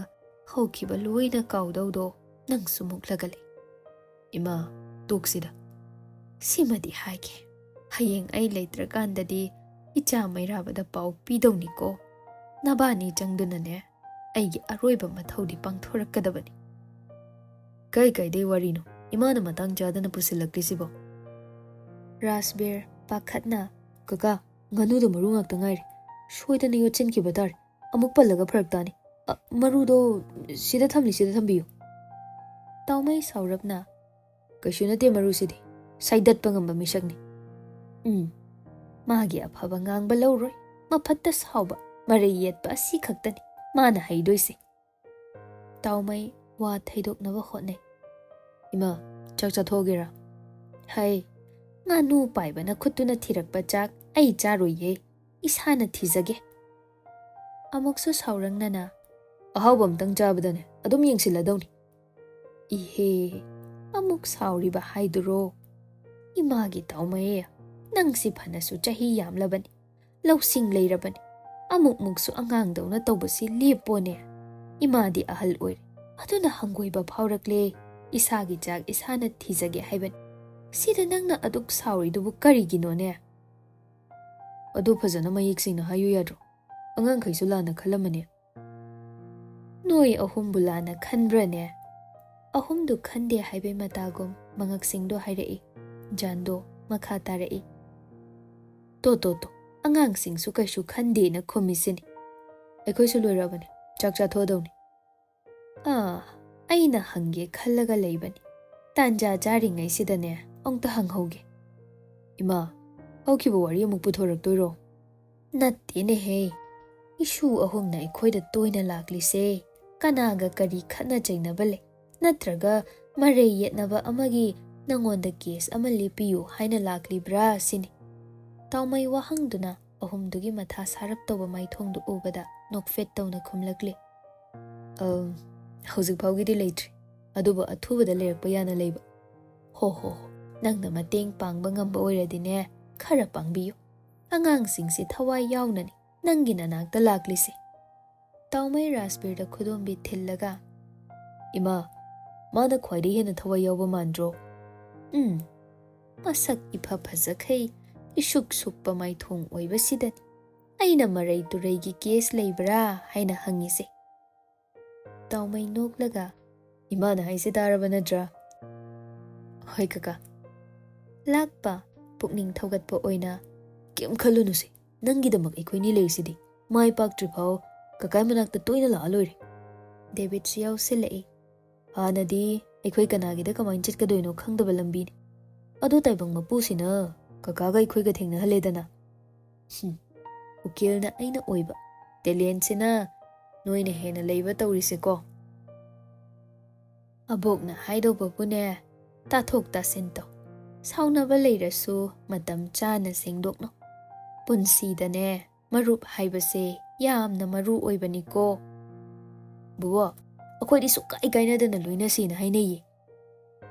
ꯍꯧꯈꯤꯕ ꯂꯣꯏꯅ ꯀꯥꯎꯗꯧꯗꯣ ꯅꯪꯁꯨ ꯃꯨꯛꯂꯒ ꯂꯩ꯫ ꯏꯃꯥ, ꯇꯣꯛꯁꯤꯗ꯫ ꯁꯤꯃꯗꯤ ꯍꯥꯏꯒꯦ, ꯍꯌꯦꯡ ꯑꯩ ꯂꯩꯇ꯭ꯔꯀꯥꯟꯗꯗꯤ ꯏꯆꯥ ꯃꯩꯔꯥꯕꯗ ꯄꯥꯎ ꯄꯤꯗꯧꯅꯤꯀꯣ꯫ ꯅꯕꯥꯅꯤ ꯆꯪꯗꯨꯅꯅꯦ ꯑꯩꯒꯤ ꯑꯔꯣꯏꯕ ꯃꯊꯧꯗꯤ ꯄꯥꯡꯊꯣꯔꯛꯀꯗꯕꯅꯤ꯫" "ꯀꯩ ꯀꯩꯗꯩ ꯋꯥꯔꯤꯅꯣ ꯏꯃꯥꯅ ꯃꯇꯥꯡ ꯆꯥꯗꯅ ꯄꯨꯁꯤꯜꯂꯛꯂꯤꯁꯤꯕꯣ?" ꯔꯥꯖꯕꯤꯔ ꯄꯥꯈꯠꯅ, "ꯀꯀꯥ, ꯉꯥꯅꯨꯗꯣ ꯃꯔꯨ ꯉꯥꯛꯇ ꯉꯥꯏꯔꯤ꯫ ꯁꯣꯏꯗꯅ ꯌꯣꯠꯁꯤꯟꯈꯤꯕ ꯇꯥꯔꯦ꯫ ꯑꯃꯨꯛ ꯄꯜꯂꯒ ꯐꯔꯛ ꯇꯥꯅꯤ꯫ ꯑ, ꯃꯔꯨꯗꯣ ꯁꯤꯗ ꯊꯝꯂꯤ, ꯁꯤꯗ ꯊꯝꯕꯤꯌꯨ꯫" ꯇꯥꯎꯃꯩ ꯁꯥꯎꯔꯞꯅ, "ꯀꯩꯁꯨ ꯅꯠꯇꯦ ꯃꯔꯨꯁꯤꯗꯤ, ꯁꯥꯏꯗꯠꯄ ꯉꯝꯕ ꯃꯤꯁꯛꯅꯤ꯫" ꯎꯝ, ꯃꯥꯒꯤ ꯑꯐꯕ ꯉꯥꯡꯕ ꯂꯧꯔꯣꯏ, ꯃꯐꯠꯇ ꯁꯥꯎꯕ, ꯃꯔꯩ ꯌꯦꯠꯄ ꯑꯁꯤ ꯈꯛꯇꯅꯤ ꯃꯥꯅ ꯍꯩꯗꯣꯏꯁꯦ꯫ ꯇꯥꯎꯃꯩ ꯋꯥ ꯊꯩꯗꯣꯛꯅꯕ ꯍꯣꯠꯅꯩ꯫ "ꯏꯃꯥ, ꯆꯥꯛ ꯆꯥꯊꯣꯛꯑꯒꯦꯔꯥ?" "ꯍꯩ, ꯉꯥꯅꯨ ꯄꯥꯏꯕꯅ ꯈꯨꯠꯇꯨꯅ ꯊꯤꯔꯛꯄ ꯆꯥꯛ ꯑꯩ ꯆꯥꯔꯣꯏꯌꯦ, ꯏꯁꯥꯅ ꯊꯤꯖꯒꯦ꯫" ꯑꯃꯨꯛꯁꯨ ꯁꯥꯎꯔꯪꯅꯅ, "ꯑꯍꯥꯎꯕ ꯑꯝꯇꯪ ꯆꯥꯕꯗꯅꯦ ꯑꯗꯨꯝ ꯌꯦꯡꯁꯤꯜꯂꯗꯧꯅꯤ꯫" ꯏꯍꯦ, ꯑꯃꯨꯛ ꯁꯥꯎꯔꯤꯕ ꯍꯥꯏꯗꯨꯔꯣ? ꯏꯃꯥꯒꯤ ꯇꯥꯎꯃꯩ, ꯅꯪꯁꯤ ꯐꯅꯁꯨ ꯆꯍꯤ ꯌꯥꯝꯂꯕꯅꯤ, ꯂꯧꯁꯤꯡ ꯂꯩꯔꯕꯅꯤ, ꯑꯃꯨꯛꯃꯨꯛꯁꯨ ꯑꯉꯥꯡꯗꯧꯅ ꯇꯧꯕꯁꯤ ꯂꯦꯞꯄꯣꯅꯦ꯫ ꯏꯃꯥꯗꯤ ꯑꯍꯜ ꯑꯣꯏꯔꯦ, ꯑꯗꯨꯅ ꯍꯪꯒꯣꯏꯕ ꯐꯥꯎꯔꯛꯂꯦ꯫ ꯏꯁꯥꯒꯤ ꯆꯥꯛ ꯏꯁꯥꯅ ꯊꯤꯖꯒꯦ ꯍꯥꯏꯕꯅꯤ꯫ ꯁꯤꯗ ꯅꯪꯅ ꯑꯗꯨꯛ ꯁꯥꯎꯔꯤꯗꯨꯕꯨ ꯀꯔꯤꯒꯤꯅꯣꯅꯦ? ꯑꯗꯨ ꯐꯖꯅ ꯃꯌꯦꯛ ꯁꯦꯡꯅ ꯍꯥꯏꯌꯨ ꯌꯥꯗ꯭ꯔꯣ? ꯑꯉꯥꯡꯈꯩꯁꯨ ꯂꯥꯟꯅ ꯈꯜꯂꯝꯃꯅꯤ꯫ ꯅꯣꯏ ꯑꯍꯨꯝꯕꯨ ꯂꯥꯟꯅ ꯈꯟꯕ꯭ꯔꯅꯦ? ꯑꯍꯨꯝꯗꯨ ꯈꯟꯗꯦ ꯍꯥꯏꯕꯩ ꯃꯇꯥꯒꯨꯝ ꯃꯉꯛꯁꯤꯡꯗꯣ ꯍꯥꯏꯔꯛꯏ꯫ ꯖꯥꯟꯗꯣ ꯃꯈꯥ ꯇꯥꯔꯛꯏ꯫ ꯇꯣ, ꯇꯣ, ꯇꯣ, ꯑꯉꯥꯡꯁꯤꯡꯁꯨ ꯀꯩꯁꯨ ꯈꯟꯗꯦꯅ ꯈꯨꯝꯃꯤꯁꯤꯅꯤ꯫ ꯑꯩꯈꯣꯏꯁꯨ ꯂꯣꯏꯔꯕꯅꯤ, ꯆꯥꯛ ꯆꯥꯊꯣꯛꯑꯗꯧꯅꯤ꯫ ꯑꯥ, ꯑꯩꯅ ꯍꯪꯒꯦ ꯈꯜꯂꯒ ꯂꯩꯕꯅꯤ꯫ ꯇꯥꯟꯖꯥ ꯆꯥꯔꯤꯉꯩꯁꯤꯗꯅꯦ, ꯑꯃꯨꯛꯇ ꯍꯪꯍꯧꯒꯦ꯫ ꯏꯃꯥ, ꯍꯧꯈꯤꯕ ꯋꯥꯔꯤ ꯑꯃꯨꯛ ꯄꯨꯊꯣꯔꯛꯇꯣꯏꯔꯣ? ꯅꯠꯇꯦꯅꯦꯍꯦ, ꯏꯁꯨ ꯑꯍꯨꯝꯅ ꯑꯩꯈꯣꯏꯗ ꯇꯣꯏꯅ ꯂꯥꯛꯂꯤꯁꯦ ꯀꯅꯥꯒ ꯀꯔꯤ ꯈꯠꯅ ꯆꯩꯅꯕ ꯂꯩ, ꯅꯠꯇ꯭ꯔꯒ ꯃꯔꯩ ꯌꯦꯠꯅꯕ ꯑꯃꯒꯤ ꯅꯉꯣꯟꯗ ꯀꯦꯁ ꯑꯃ ꯂꯦꯞꯄꯤꯌꯨ ꯍꯥꯏꯅ ꯂꯥꯛꯂꯤꯕ꯭ꯔꯥ ꯁꯤꯅꯤ꯫ ꯇꯥꯎꯃꯩ ꯋꯥꯍꯪꯗꯨꯅ ꯑꯍꯨꯝꯗꯨꯒꯤ ꯃꯊꯥ ꯁꯥꯔꯞ ꯇꯧꯕ ꯃꯥꯏꯊꯣꯡꯗꯨ ꯎꯕꯗ ꯅꯣꯛꯐꯦꯠ ꯇꯧꯅ ꯈꯨꯝꯂꯛꯂꯦ꯫ "ꯑꯝ, ꯍꯧꯖꯤꯛ ꯐꯥꯎꯒꯤꯗꯤ ꯂꯩꯇ꯭ꯔꯤ, ꯑꯗꯨꯕꯨ ꯑꯊꯨꯕꯗ ꯂꯩꯔꯛꯄ ꯌꯥꯅ ꯂꯩꯕ"꯫ "ꯍꯣ ꯍꯣ ꯍꯣ, ꯅꯪꯅ ꯃꯇꯦꯡ ꯄꯥꯡꯕ ꯉꯝꯕ ꯑꯣꯏꯔꯗꯤꯅꯦ, ꯈꯔ ꯄꯥꯡꯕꯤꯌꯨ꯫ ꯑꯉꯥꯡꯁꯤꯡꯁꯦ ꯊꯋꯥꯏ ꯌꯥꯎꯅꯅꯤ ꯅꯪꯒꯤ ꯅꯅꯥꯛꯇ ꯂꯥꯛꯂꯤꯁꯦ"꯫ ꯇꯥꯎꯃꯩ ꯔꯥꯖꯕꯤꯔꯗ ꯈꯨꯗꯣꯝꯕꯤ ꯊꯤꯜꯂꯒ, "ꯏꯃꯥ, ꯃꯥꯅ ꯈ꯭ꯋꯥꯏꯗꯒꯤ ꯍꯦꯟꯅ ꯊꯋꯥꯏ ꯌꯥꯎꯕ ꯃꯥꯟꯗ꯭ꯔꯣ? ꯎꯝ, ꯃꯁꯛ ꯏꯐ ꯐꯖꯈꯩ, ꯏꯁꯨꯛ ꯁꯨꯛꯄ ꯃꯥꯏꯊꯣꯡ ꯑꯣꯏꯕꯁꯤꯗꯅꯤ ꯑꯩꯅ ꯃꯔꯩ ꯇꯨꯔꯩꯒꯤ ꯀꯦꯁ ꯂꯩꯕ꯭ꯔꯥ ꯍꯥꯏꯅ ꯍꯪꯉꯤꯁꯦ"꯫ ꯇꯥꯎꯃꯩ ꯅꯣꯛꯂꯒ, "ꯏꯃꯥꯅ ꯍꯥꯏꯁꯦ ꯇꯥꯔꯕ ꯅꯠꯇ꯭ꯔꯥ?" "ꯍꯣꯏ ꯀꯀꯥ"꯫ ꯂꯥꯛꯄ ꯄꯨꯛꯅꯤꯡ ꯊꯧꯒꯠꯄ ꯑꯣꯏꯅ, "ꯀꯩꯝ ꯈꯜꯂꯨꯅꯨꯁꯦ, ꯅꯪꯒꯤꯗꯃꯛ ꯑꯩꯈꯣꯏꯅꯤ ꯂꯩꯔꯤꯁꯤꯗꯤ꯫ ꯃꯥꯏ ꯄꯥꯛꯇ꯭ꯔꯤꯐꯥꯎ ꯀꯀꯥꯏ ꯃꯅꯥꯛꯇ ꯇꯣꯏꯅ ꯂꯥꯛꯑ ꯂꯣꯏꯔꯦ"꯫ ꯗꯦꯕꯤꯠꯁꯨ ꯌꯥꯎꯁꯤꯜꯂꯛꯏ꯫ "ꯍꯥꯟꯅꯗꯤ ꯑꯩꯈꯣꯏ ꯀꯅꯥꯒꯤꯗ ꯀꯃꯥꯏꯅ ꯆꯠꯀꯗꯣꯏꯅꯣ ꯈꯪꯗꯕ ꯂꯝꯕꯤꯅꯤ꯫ ꯑꯗꯣ ꯇꯥꯏꯕꯪ ꯃꯄꯨꯁꯤꯅ ꯀꯀꯥꯒ ꯑꯩꯈꯣꯏꯒ ꯊꯦꯡꯅꯍꯜꯂꯦꯗꯅ"꯫ "ꯍꯨꯝ, ꯎꯀꯤꯜꯅ ꯑꯩꯅ ꯑꯣꯏꯕ, ꯇꯦꯂꯦꯟꯁꯤꯅ ꯅꯣꯏꯅ ꯍꯦꯟꯅ ꯂꯩꯕ ꯇꯧꯔꯤꯁꯦꯀꯣ"꯫ ꯑꯕꯣꯛꯅ ꯍꯥꯏꯗꯧꯕꯕꯨꯅꯦ, ꯇꯥꯊꯣꯛ ꯇꯥꯁꯤꯟ ꯇꯧ꯫ ꯁꯥꯎꯅꯕ ꯂꯩꯔꯁꯨ ꯃꯇꯝ ꯆꯥꯅ ꯁꯦꯡꯗꯣꯛꯅꯧ꯫ ꯄꯨꯟꯁꯤꯗꯅꯦ, ꯃꯔꯨꯞ ꯍꯥꯏꯕꯁꯦ ꯌꯥꯝꯅ ꯃꯔꯨ ꯑꯣꯏꯕꯅꯤꯀꯣ꯫ "ꯕꯨꯕꯣ, ꯑꯩꯈꯣꯏꯗꯤ ꯁꯨꯛꯀꯥꯏ ꯀꯥꯏꯅꯗꯅ ꯂꯣꯏꯅꯁꯦꯅ ꯍꯥꯏꯅꯩꯌꯦ"꯫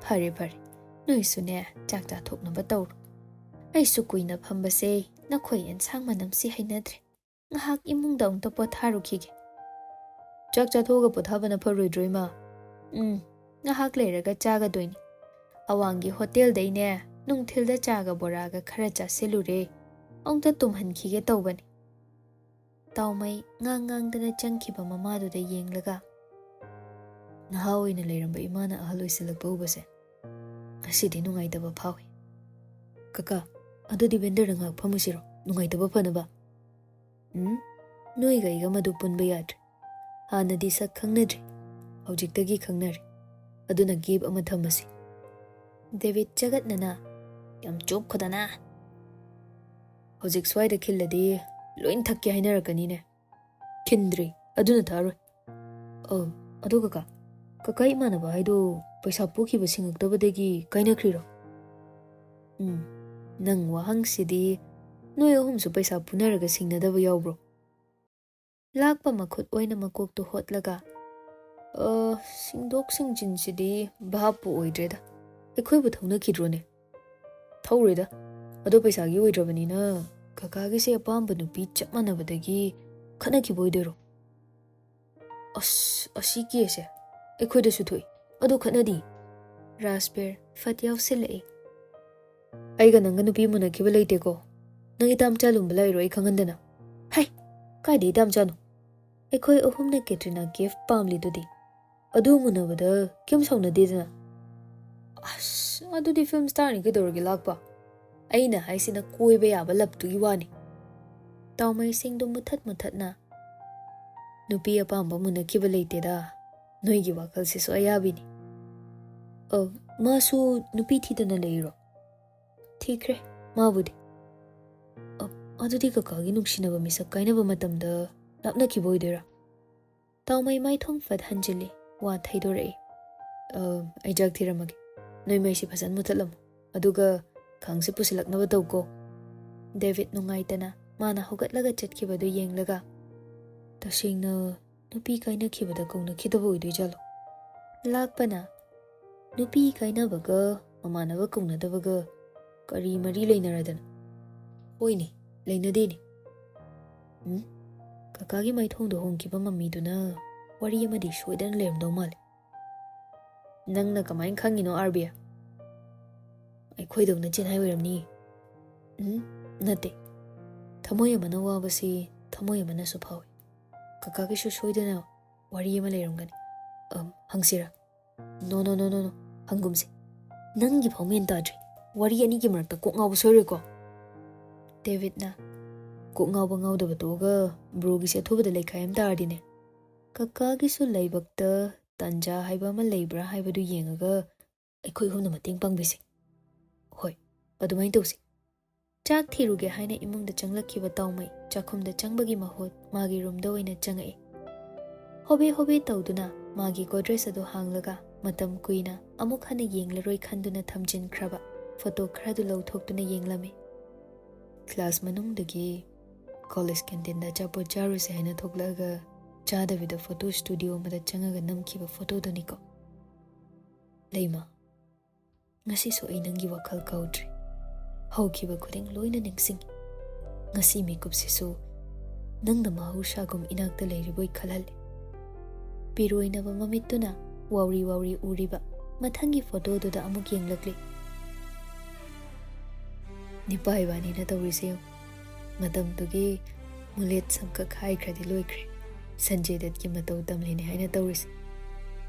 "ꯐꯔꯦ ꯐꯔꯦ, ꯅꯣꯏꯁꯨꯅꯦ ꯆꯥꯛ ꯆꯥꯊꯣꯛꯅꯕ ꯇꯧꯔꯣ꯫ ꯑꯩꯁꯨ ꯀꯨꯏꯅ ꯐꯝꯕꯁꯦ ꯅꯈꯣꯏ ꯑꯦꯟꯁꯥꯡ ꯃꯅꯝꯁꯤ ꯍꯩꯅꯗ꯭ꯔꯦ꯫ ꯉꯥꯏꯍꯥꯛ ꯏꯃꯨꯡꯗ ꯑꯃꯨꯛꯇ ꯄꯣꯊꯥꯔꯨꯈꯤꯒꯦ"꯫ "ꯆꯥꯛ ꯆꯥꯊꯣꯛꯑꯒ ꯄꯣꯊꯥꯕꯅ ꯐꯔꯣꯏꯗ꯭ꯔꯣ, ꯏꯃꯥ?" "ꯎꯝ, ꯉꯥꯏꯍꯥꯛ ꯂꯩꯔꯒ ꯆꯥꯒꯗꯣꯏꯅꯤ꯫ ꯑꯋꯥꯡꯒꯤ ꯍꯣꯇꯦꯜꯗꯩꯅꯦ ꯅꯨꯡꯊꯤꯜꯗ ꯆꯥꯒ ꯕꯣꯔꯥꯒ ꯈꯔ ꯆꯥꯁꯤꯜꯂꯨꯔꯦ꯫ ꯑꯃꯨꯛꯇ ꯇꯨꯝꯍꯟꯈꯤꯒꯦ ꯇꯧꯕꯅꯤ"꯫ ꯇꯥꯎꯃꯩ ꯉꯥꯡ ꯉꯥꯡꯗꯅ ꯆꯪꯈꯤꯕ ꯃꯃꯥꯗꯨꯗ ꯌꯦꯡꯂꯒ, "ꯅꯍꯥ ꯑꯣꯏꯅ ꯂꯩꯔꯝꯕ ꯏꯃꯥꯅ ꯑꯍꯜ ꯑꯣꯏꯁꯤꯜꯂꯛꯄ ꯎꯕꯁꯦ ꯉꯁꯤꯗꯤ ꯅꯨꯡꯉꯥꯏꯇꯕ ꯐꯥꯎꯏ꯫ ꯀꯀꯥ, ꯑꯗꯨꯗꯤ ꯚꯦꯟꯗꯔꯗ ꯉꯥꯏꯍꯥꯛ ꯐꯝꯃꯨꯁꯤꯔꯣ, ꯅꯨꯡꯉꯥꯏꯇꯕ ꯐꯅꯕ?" "ꯎꯝ, ꯅꯣꯏꯒ ꯑꯩꯒ ꯃꯗꯨ ꯄꯨꯟꯕ ꯌꯥꯗ꯭ꯔꯦ꯫ ꯍꯥꯟꯅꯗꯤ ꯁꯛ ꯈꯪꯅꯗ꯭ꯔꯤ, ꯍꯧꯖꯤꯛꯇꯒꯤ ꯈꯪꯅꯔꯦ꯫ ꯑꯗꯨꯅ ꯒꯦꯞ ꯑꯃ ꯊꯝꯃꯁꯤ"꯫ ꯗꯦꯕꯤꯠ ꯆꯒꯠꯅꯅ, "ꯌꯥꯝ ꯆꯣꯞꯈꯗꯅ꯫ ꯍꯧꯖꯤꯛ ꯁ꯭ꯋꯥꯏꯗ ꯈꯤꯜꯂꯗꯤ ꯂꯣꯏ ꯊꯛꯀꯦ ꯍꯥꯏꯅꯔꯛꯀꯅꯤꯅꯦ꯫ ꯈꯤꯟꯗ꯭ꯔꯤ, ꯑꯗꯨꯅ ꯊꯛꯑꯔꯣꯏ꯫ ꯑ, ꯑꯗꯣ ꯀꯀꯥ, ꯀꯀꯥ ꯏꯃꯥꯟꯅꯕ ꯍꯥꯏꯗꯣ ꯄꯩꯁꯥ ꯄꯨꯈꯤꯕ ꯁꯤꯡꯉꯛꯇꯕꯗꯒꯤ ꯀꯥꯏꯅꯈ꯭ꯔꯤꯔꯣ?" "ꯎꯝ, ꯅꯪ ꯋꯥꯍꯪꯁꯤꯗꯤ꯫ ꯅꯣꯏ ꯑꯍꯨꯝꯁꯨ ꯄꯩꯁꯥ ꯄꯨꯅꯔꯒ ꯁꯤꯡꯅꯗꯕ ꯌꯥꯎꯕ꯭ꯔꯣ?" ꯂꯥꯛꯄ ꯃꯈꯨꯠ ꯑꯣꯏꯅ ꯃꯀꯣꯛꯇꯨ ꯍꯣꯠꯂꯒ, "ꯑ, ꯁꯤꯡꯗꯣꯛ ꯁꯤꯡꯖꯤꯟꯁꯤꯗꯤ ꯚꯥꯞꯄꯨ ꯑꯣꯏꯗ꯭ꯔꯦꯗ꯫ ꯑꯩꯈꯣꯏꯕꯨ ꯊꯧꯅꯈꯤꯗ꯭ꯔꯣꯅꯦ?" "ꯊꯧꯔꯣꯏꯗ꯫ ꯑꯗꯣ ꯄꯩꯁꯥꯒꯤ ꯑꯣꯏꯗ꯭ꯔꯕꯅꯤꯅ ꯀꯀꯥꯒꯤꯁꯦ ꯑꯄꯥꯝꯕ ꯅꯨꯄꯤ ꯆꯞ ꯃꯥꯟꯅꯕꯗꯒꯤ ꯈꯠꯅꯈꯤꯕ ꯑꯣꯏꯗꯣꯏꯔꯣ?" "ꯑꯁ, ꯑꯁꯤ ꯀꯦꯁꯁꯦ ꯑꯩꯈꯣꯏꯗꯁꯨ ꯊꯣꯛꯏ꯫ ꯑꯗꯣ ꯈꯠꯅꯗꯤ?" ꯔꯥꯖꯕꯤꯔ ꯐꯠ ꯌꯥꯎꯁꯤꯜꯂꯛꯏ꯫ "ꯑꯩꯒ ꯅꯪꯒ ꯅꯨꯄꯤ ꯃꯨꯟꯅꯈꯤꯕ ꯂꯩꯇꯦꯀꯣ꯫ ꯅꯪ ꯏꯇꯥ ꯃꯆꯥ ꯂꯨꯝꯕ ꯂꯥꯛꯏꯔꯣ ꯑꯩ ꯈꯪꯍꯟꯗꯅ?" "ꯍꯩ, ꯀꯥꯏꯗ ꯏꯇꯥ ꯃꯆꯥꯅꯣ? ꯑꯩꯈꯣꯏ ꯑꯍꯨꯝꯅ ꯀꯦꯇ꯭ꯔꯤꯅꯥ ꯀꯦꯐ ꯄꯥꯝꯂꯤꯗꯨꯗꯤ꯫ ꯑꯗꯨ ꯃꯨꯟꯅꯕꯗ ꯀꯩꯝ ꯁꯥꯎꯅꯗꯦꯗꯅ?" "ꯑꯁ, ꯑꯗꯨꯗꯤ ꯐꯤꯜꯝ ꯁ꯭ꯇꯥꯔꯅꯤ ꯀꯩꯗꯧꯔꯒꯦ ꯂꯥꯛꯄ꯫ ꯑꯩꯅ ꯍꯥꯏꯁꯤꯅ ꯀꯣꯏꯕ ꯌꯥꯕ ꯂꯞꯇꯨꯒꯤ ꯋꯥꯅꯤ꯫" ꯇꯥꯎꯃꯩꯁꯤꯡꯗꯨ ꯃꯨꯊꯠ ꯃꯨꯊꯠꯅ, "ꯅꯨꯄꯤ ꯑꯄꯥꯝꯕ ꯃꯨꯟꯅꯈꯤꯕ ꯂꯩꯇꯦꯗ꯫ ꯅꯣꯏꯒꯤ ꯋꯥꯈꯜꯁꯤꯁꯨ ꯑꯌꯥꯕꯤꯅꯤ꯫ ꯑ, ꯃꯥꯁꯨ ꯅꯨꯄꯤ ꯊꯤꯗꯅ ꯂꯩꯔꯣ?" "ꯊꯤꯈ꯭ꯔꯦ, ꯃꯥꯕꯨꯗꯤ꯫" "ꯑ, ꯑꯗꯨꯗꯤ ꯀꯀꯥꯒꯤ ꯅꯨꯡꯁꯤꯅꯕ ꯃꯤꯁꯛ ꯀꯥꯏꯅꯕ ꯃꯇꯝꯗ ꯂꯥꯞꯅꯈꯤꯕ ꯑꯣꯏꯗꯣꯏꯔꯥ?" ꯇꯥꯎꯃꯩ ꯃꯥꯏꯊꯣꯡ ꯐꯠ ꯍꯟꯖꯤꯜꯂꯤ, ꯋꯥ ꯊꯩꯗꯣꯔꯛꯏ꯫ "ꯑ, ꯑꯩ ꯆꯥꯛ ꯊꯤꯔꯝꯃꯒꯦ꯫ ꯅꯣꯏ ꯃꯩꯁꯤ ꯐꯖꯅ ꯃꯨꯊꯠꯂꯝꯃꯨ꯫ ꯑꯗꯨꯒ ꯈꯥꯡꯁꯤ ꯄꯨꯁꯤꯜꯂꯛꯅꯕ ꯇꯧꯀꯣ꯫" ꯗꯦꯕꯤꯠ ꯅꯨꯡꯉꯥꯏꯇꯅ ꯃꯥꯅ ꯍꯧꯒꯠꯂꯒ ꯆꯠꯈꯤꯕꯗꯨ ꯌꯦꯡꯂꯒ, "ꯇꯁꯦꯡꯅ ꯅꯨꯄꯤ ꯀꯥꯏꯅꯈꯤꯕꯗ ꯀꯧꯅꯈꯤꯗꯕ ꯑꯣꯏꯗꯣꯏ ꯖꯥꯠꯂꯣ?" ꯂꯥꯛꯄꯅ, "ꯅꯨꯄꯤ ꯀꯥꯏꯅꯕꯒ ꯃꯃꯥꯟꯅꯕ ꯀꯧꯅꯗꯕꯒ ꯀꯔꯤ ꯃꯔꯤ ꯂꯩꯅꯔꯗꯅ?" "ꯍꯣꯏꯅꯦ, ꯂꯩꯅꯗꯦꯅꯦ꯫ ꯎꯝ? ꯀꯀꯥꯒꯤ ꯃꯥꯏꯊꯣꯡꯗ ꯍꯣꯡꯈꯤꯕ ꯃꯃꯤꯗꯨꯅ ꯋꯥꯔꯤ ꯑꯃꯗꯤ ꯁꯣꯏꯗꯅ ꯂꯩꯔꯝꯗꯧ ꯃꯥꯜꯂꯦ꯫" "ꯅꯪꯅ ꯀꯃꯥꯏꯅ ꯈꯪꯉꯤꯅꯣ, ꯑꯥꯔꯕꯤ?" "ꯑꯩꯈꯣꯏꯗꯧꯅ ꯆꯤꯟꯍꯥꯏ ꯑꯣꯏꯔꯝꯅꯤ꯫" "ꯎꯝ, ꯅꯠꯇꯦ꯫ ꯊꯃꯣꯏ ꯑꯃꯅ ꯋꯥꯕꯁꯤ ꯊꯃꯣꯏ ꯑꯃꯅꯁꯨ ꯐꯥꯎꯏ꯫ ꯀꯀꯥꯒꯤꯁꯨ ꯁꯣꯏꯗꯅ ꯋꯥꯔꯤ ꯑꯃ ꯂꯩꯔꯝꯒꯅꯤ꯫ ꯑꯝ, ꯍꯪꯁꯤꯔꯥ?" "ꯅꯣ, ꯅꯣ, ꯅꯣ, ꯅꯣ, ꯅꯣ꯫ ꯍꯪꯒꯨꯝꯁꯦ꯫ ꯅꯪꯒꯤ ꯐꯥꯎ ꯃꯦꯟ ꯇꯥꯗ꯭ꯔꯤ꯫ ꯋꯥꯔꯤ ꯑꯅꯤꯒꯤ ꯃꯔꯛꯇ ꯀꯣꯛ ꯉꯥꯎꯕ ꯁꯣꯏꯔꯣꯏꯀꯣ?" ꯗꯦꯕꯤꯠꯅ, "ꯀꯣꯛ ꯉꯥꯎꯕ ꯉꯥꯎꯗꯕ ꯇꯣꯛꯑꯒ ꯕ꯭ꯔꯣꯒꯤꯁꯦ ꯑꯊꯨꯕꯗ ꯂꯩꯈꯥꯏ ꯑꯃ ꯇꯥꯔꯗꯤꯅꯦ, ꯀꯀꯥꯒꯤꯁꯨ ꯂꯥꯏꯕꯛꯇ ꯇꯥꯟꯖꯥ ꯍꯥꯏꯕ ꯑꯃ ꯂꯩꯕ꯭ꯔꯥ ꯍꯥꯏꯕꯗꯨ ꯌꯦꯡꯉꯒ ꯑꯩꯈꯣꯏ ꯑꯍꯨꯝꯅ ꯃꯇꯦꯡ ꯄꯥꯡꯕꯤꯁꯦ꯫ ꯍꯣꯏ, ꯑꯗꯨꯃꯥꯏꯅ ꯇꯧꯁꯤ꯫ ꯆꯥꯛ ꯊꯤꯔꯨꯒꯦ ꯍꯥꯏꯅ ꯏꯃꯨꯡꯗ ꯆꯪꯂꯛꯈꯤꯕ ꯇꯥꯎꯃꯩ ꯆꯥꯛꯈꯨꯝꯗ ꯆꯪꯕꯒꯤ ꯃꯍꯨꯠ ꯃꯥꯒꯤ ꯔꯨꯝꯗ ꯑꯣꯏꯅ ꯆꯪꯉꯛꯏ꯫ ꯍꯣꯕꯦ ꯍꯣꯕꯦ ꯇꯧꯗꯨꯅ ꯃꯥꯒꯤ ꯒꯣꯗ꯭ꯔꯦꯖ ꯑꯗꯨ ꯍꯥꯡꯂꯒ ꯃꯇꯝ ꯀꯨꯏꯅ ꯑꯃꯨꯛ ꯍꯟꯅ ꯌꯦꯡꯂꯔꯣꯏ ꯈꯟꯗꯨꯅ ꯊꯝꯖꯤꯟꯈ꯭ꯔꯕ ꯐꯣꯇꯣ ꯈꯔꯗꯨ ꯂꯧꯊꯣꯛꯇꯨꯅ ꯌꯦꯡꯂꯝꯃꯤ꯫ ꯀ꯭ꯂꯥꯁ ꯃꯅꯨꯡꯗꯒꯤ ꯀꯣꯂꯦꯖ ꯀꯦꯟꯇꯤꯟꯗ ꯑꯆꯥꯄꯣꯠ ꯆꯥꯔꯨꯁꯦ ꯍꯥꯏꯅ ꯊꯣꯛꯂꯛꯑꯒ ꯆꯥꯗꯕꯤꯗ ꯐꯣꯇꯣ ꯁ꯭ꯇꯨꯗꯤꯑꯣ ꯑꯃꯗ ꯆꯪꯉꯒ ꯅꯝꯈꯤꯕ ꯐꯣꯇꯣꯗꯨꯅꯤꯀꯣ꯫ ꯂꯩꯃ, ꯉꯁꯤꯁꯨ ꯑꯩ ꯅꯪꯒꯤ ꯋꯥꯈꯜ ꯀꯥꯎꯗ꯭ꯔꯤ꯫ ꯍꯧꯈꯤꯕ ꯈꯨꯗꯤꯡ ꯂꯣꯏꯅ ꯅꯤꯡꯁꯤꯡꯉꯤ꯫ ꯉꯁꯤ ꯃꯤꯀꯨꯞꯁꯤꯁꯨ ꯅꯪꯅ ꯃꯍꯧꯁꯥꯒꯨꯝ ꯏꯅꯥꯛꯇ ꯂꯩꯔꯤꯕꯣꯏ ꯈꯜꯍꯜꯂꯤ꯫ ꯄꯤꯔꯣꯏꯅꯕ ꯃꯃꯤꯠꯇꯨꯅ ꯋꯥꯎꯔꯤ ꯋꯥꯎꯔꯤ ꯎꯔꯤꯕ ꯃꯊꯪꯒꯤ ꯐꯣꯇꯣꯗꯨꯗ ꯑꯃꯨꯛ ꯌꯦꯡꯂꯛꯂꯤ꯫ ꯅꯤꯄꯥ ꯏꯕꯥꯅꯤꯅ ꯇꯧꯔꯤꯁꯦ ꯌꯦꯡꯉꯨ꯫ ꯃꯇꯝꯗꯨꯒꯤ ꯃꯨꯂꯦꯠ ꯁꯝꯀꯛ ꯍꯥꯏꯈ꯭ꯔꯗꯤ ꯂꯣꯏꯈ꯭ꯔꯦ꯫ ꯁꯟꯖꯦ ꯗꯠꯀꯤ ꯃꯇꯧ ꯇꯝꯂꯤꯅꯦ ꯍꯥꯏꯅ ꯇꯧꯔꯤꯁꯦ꯫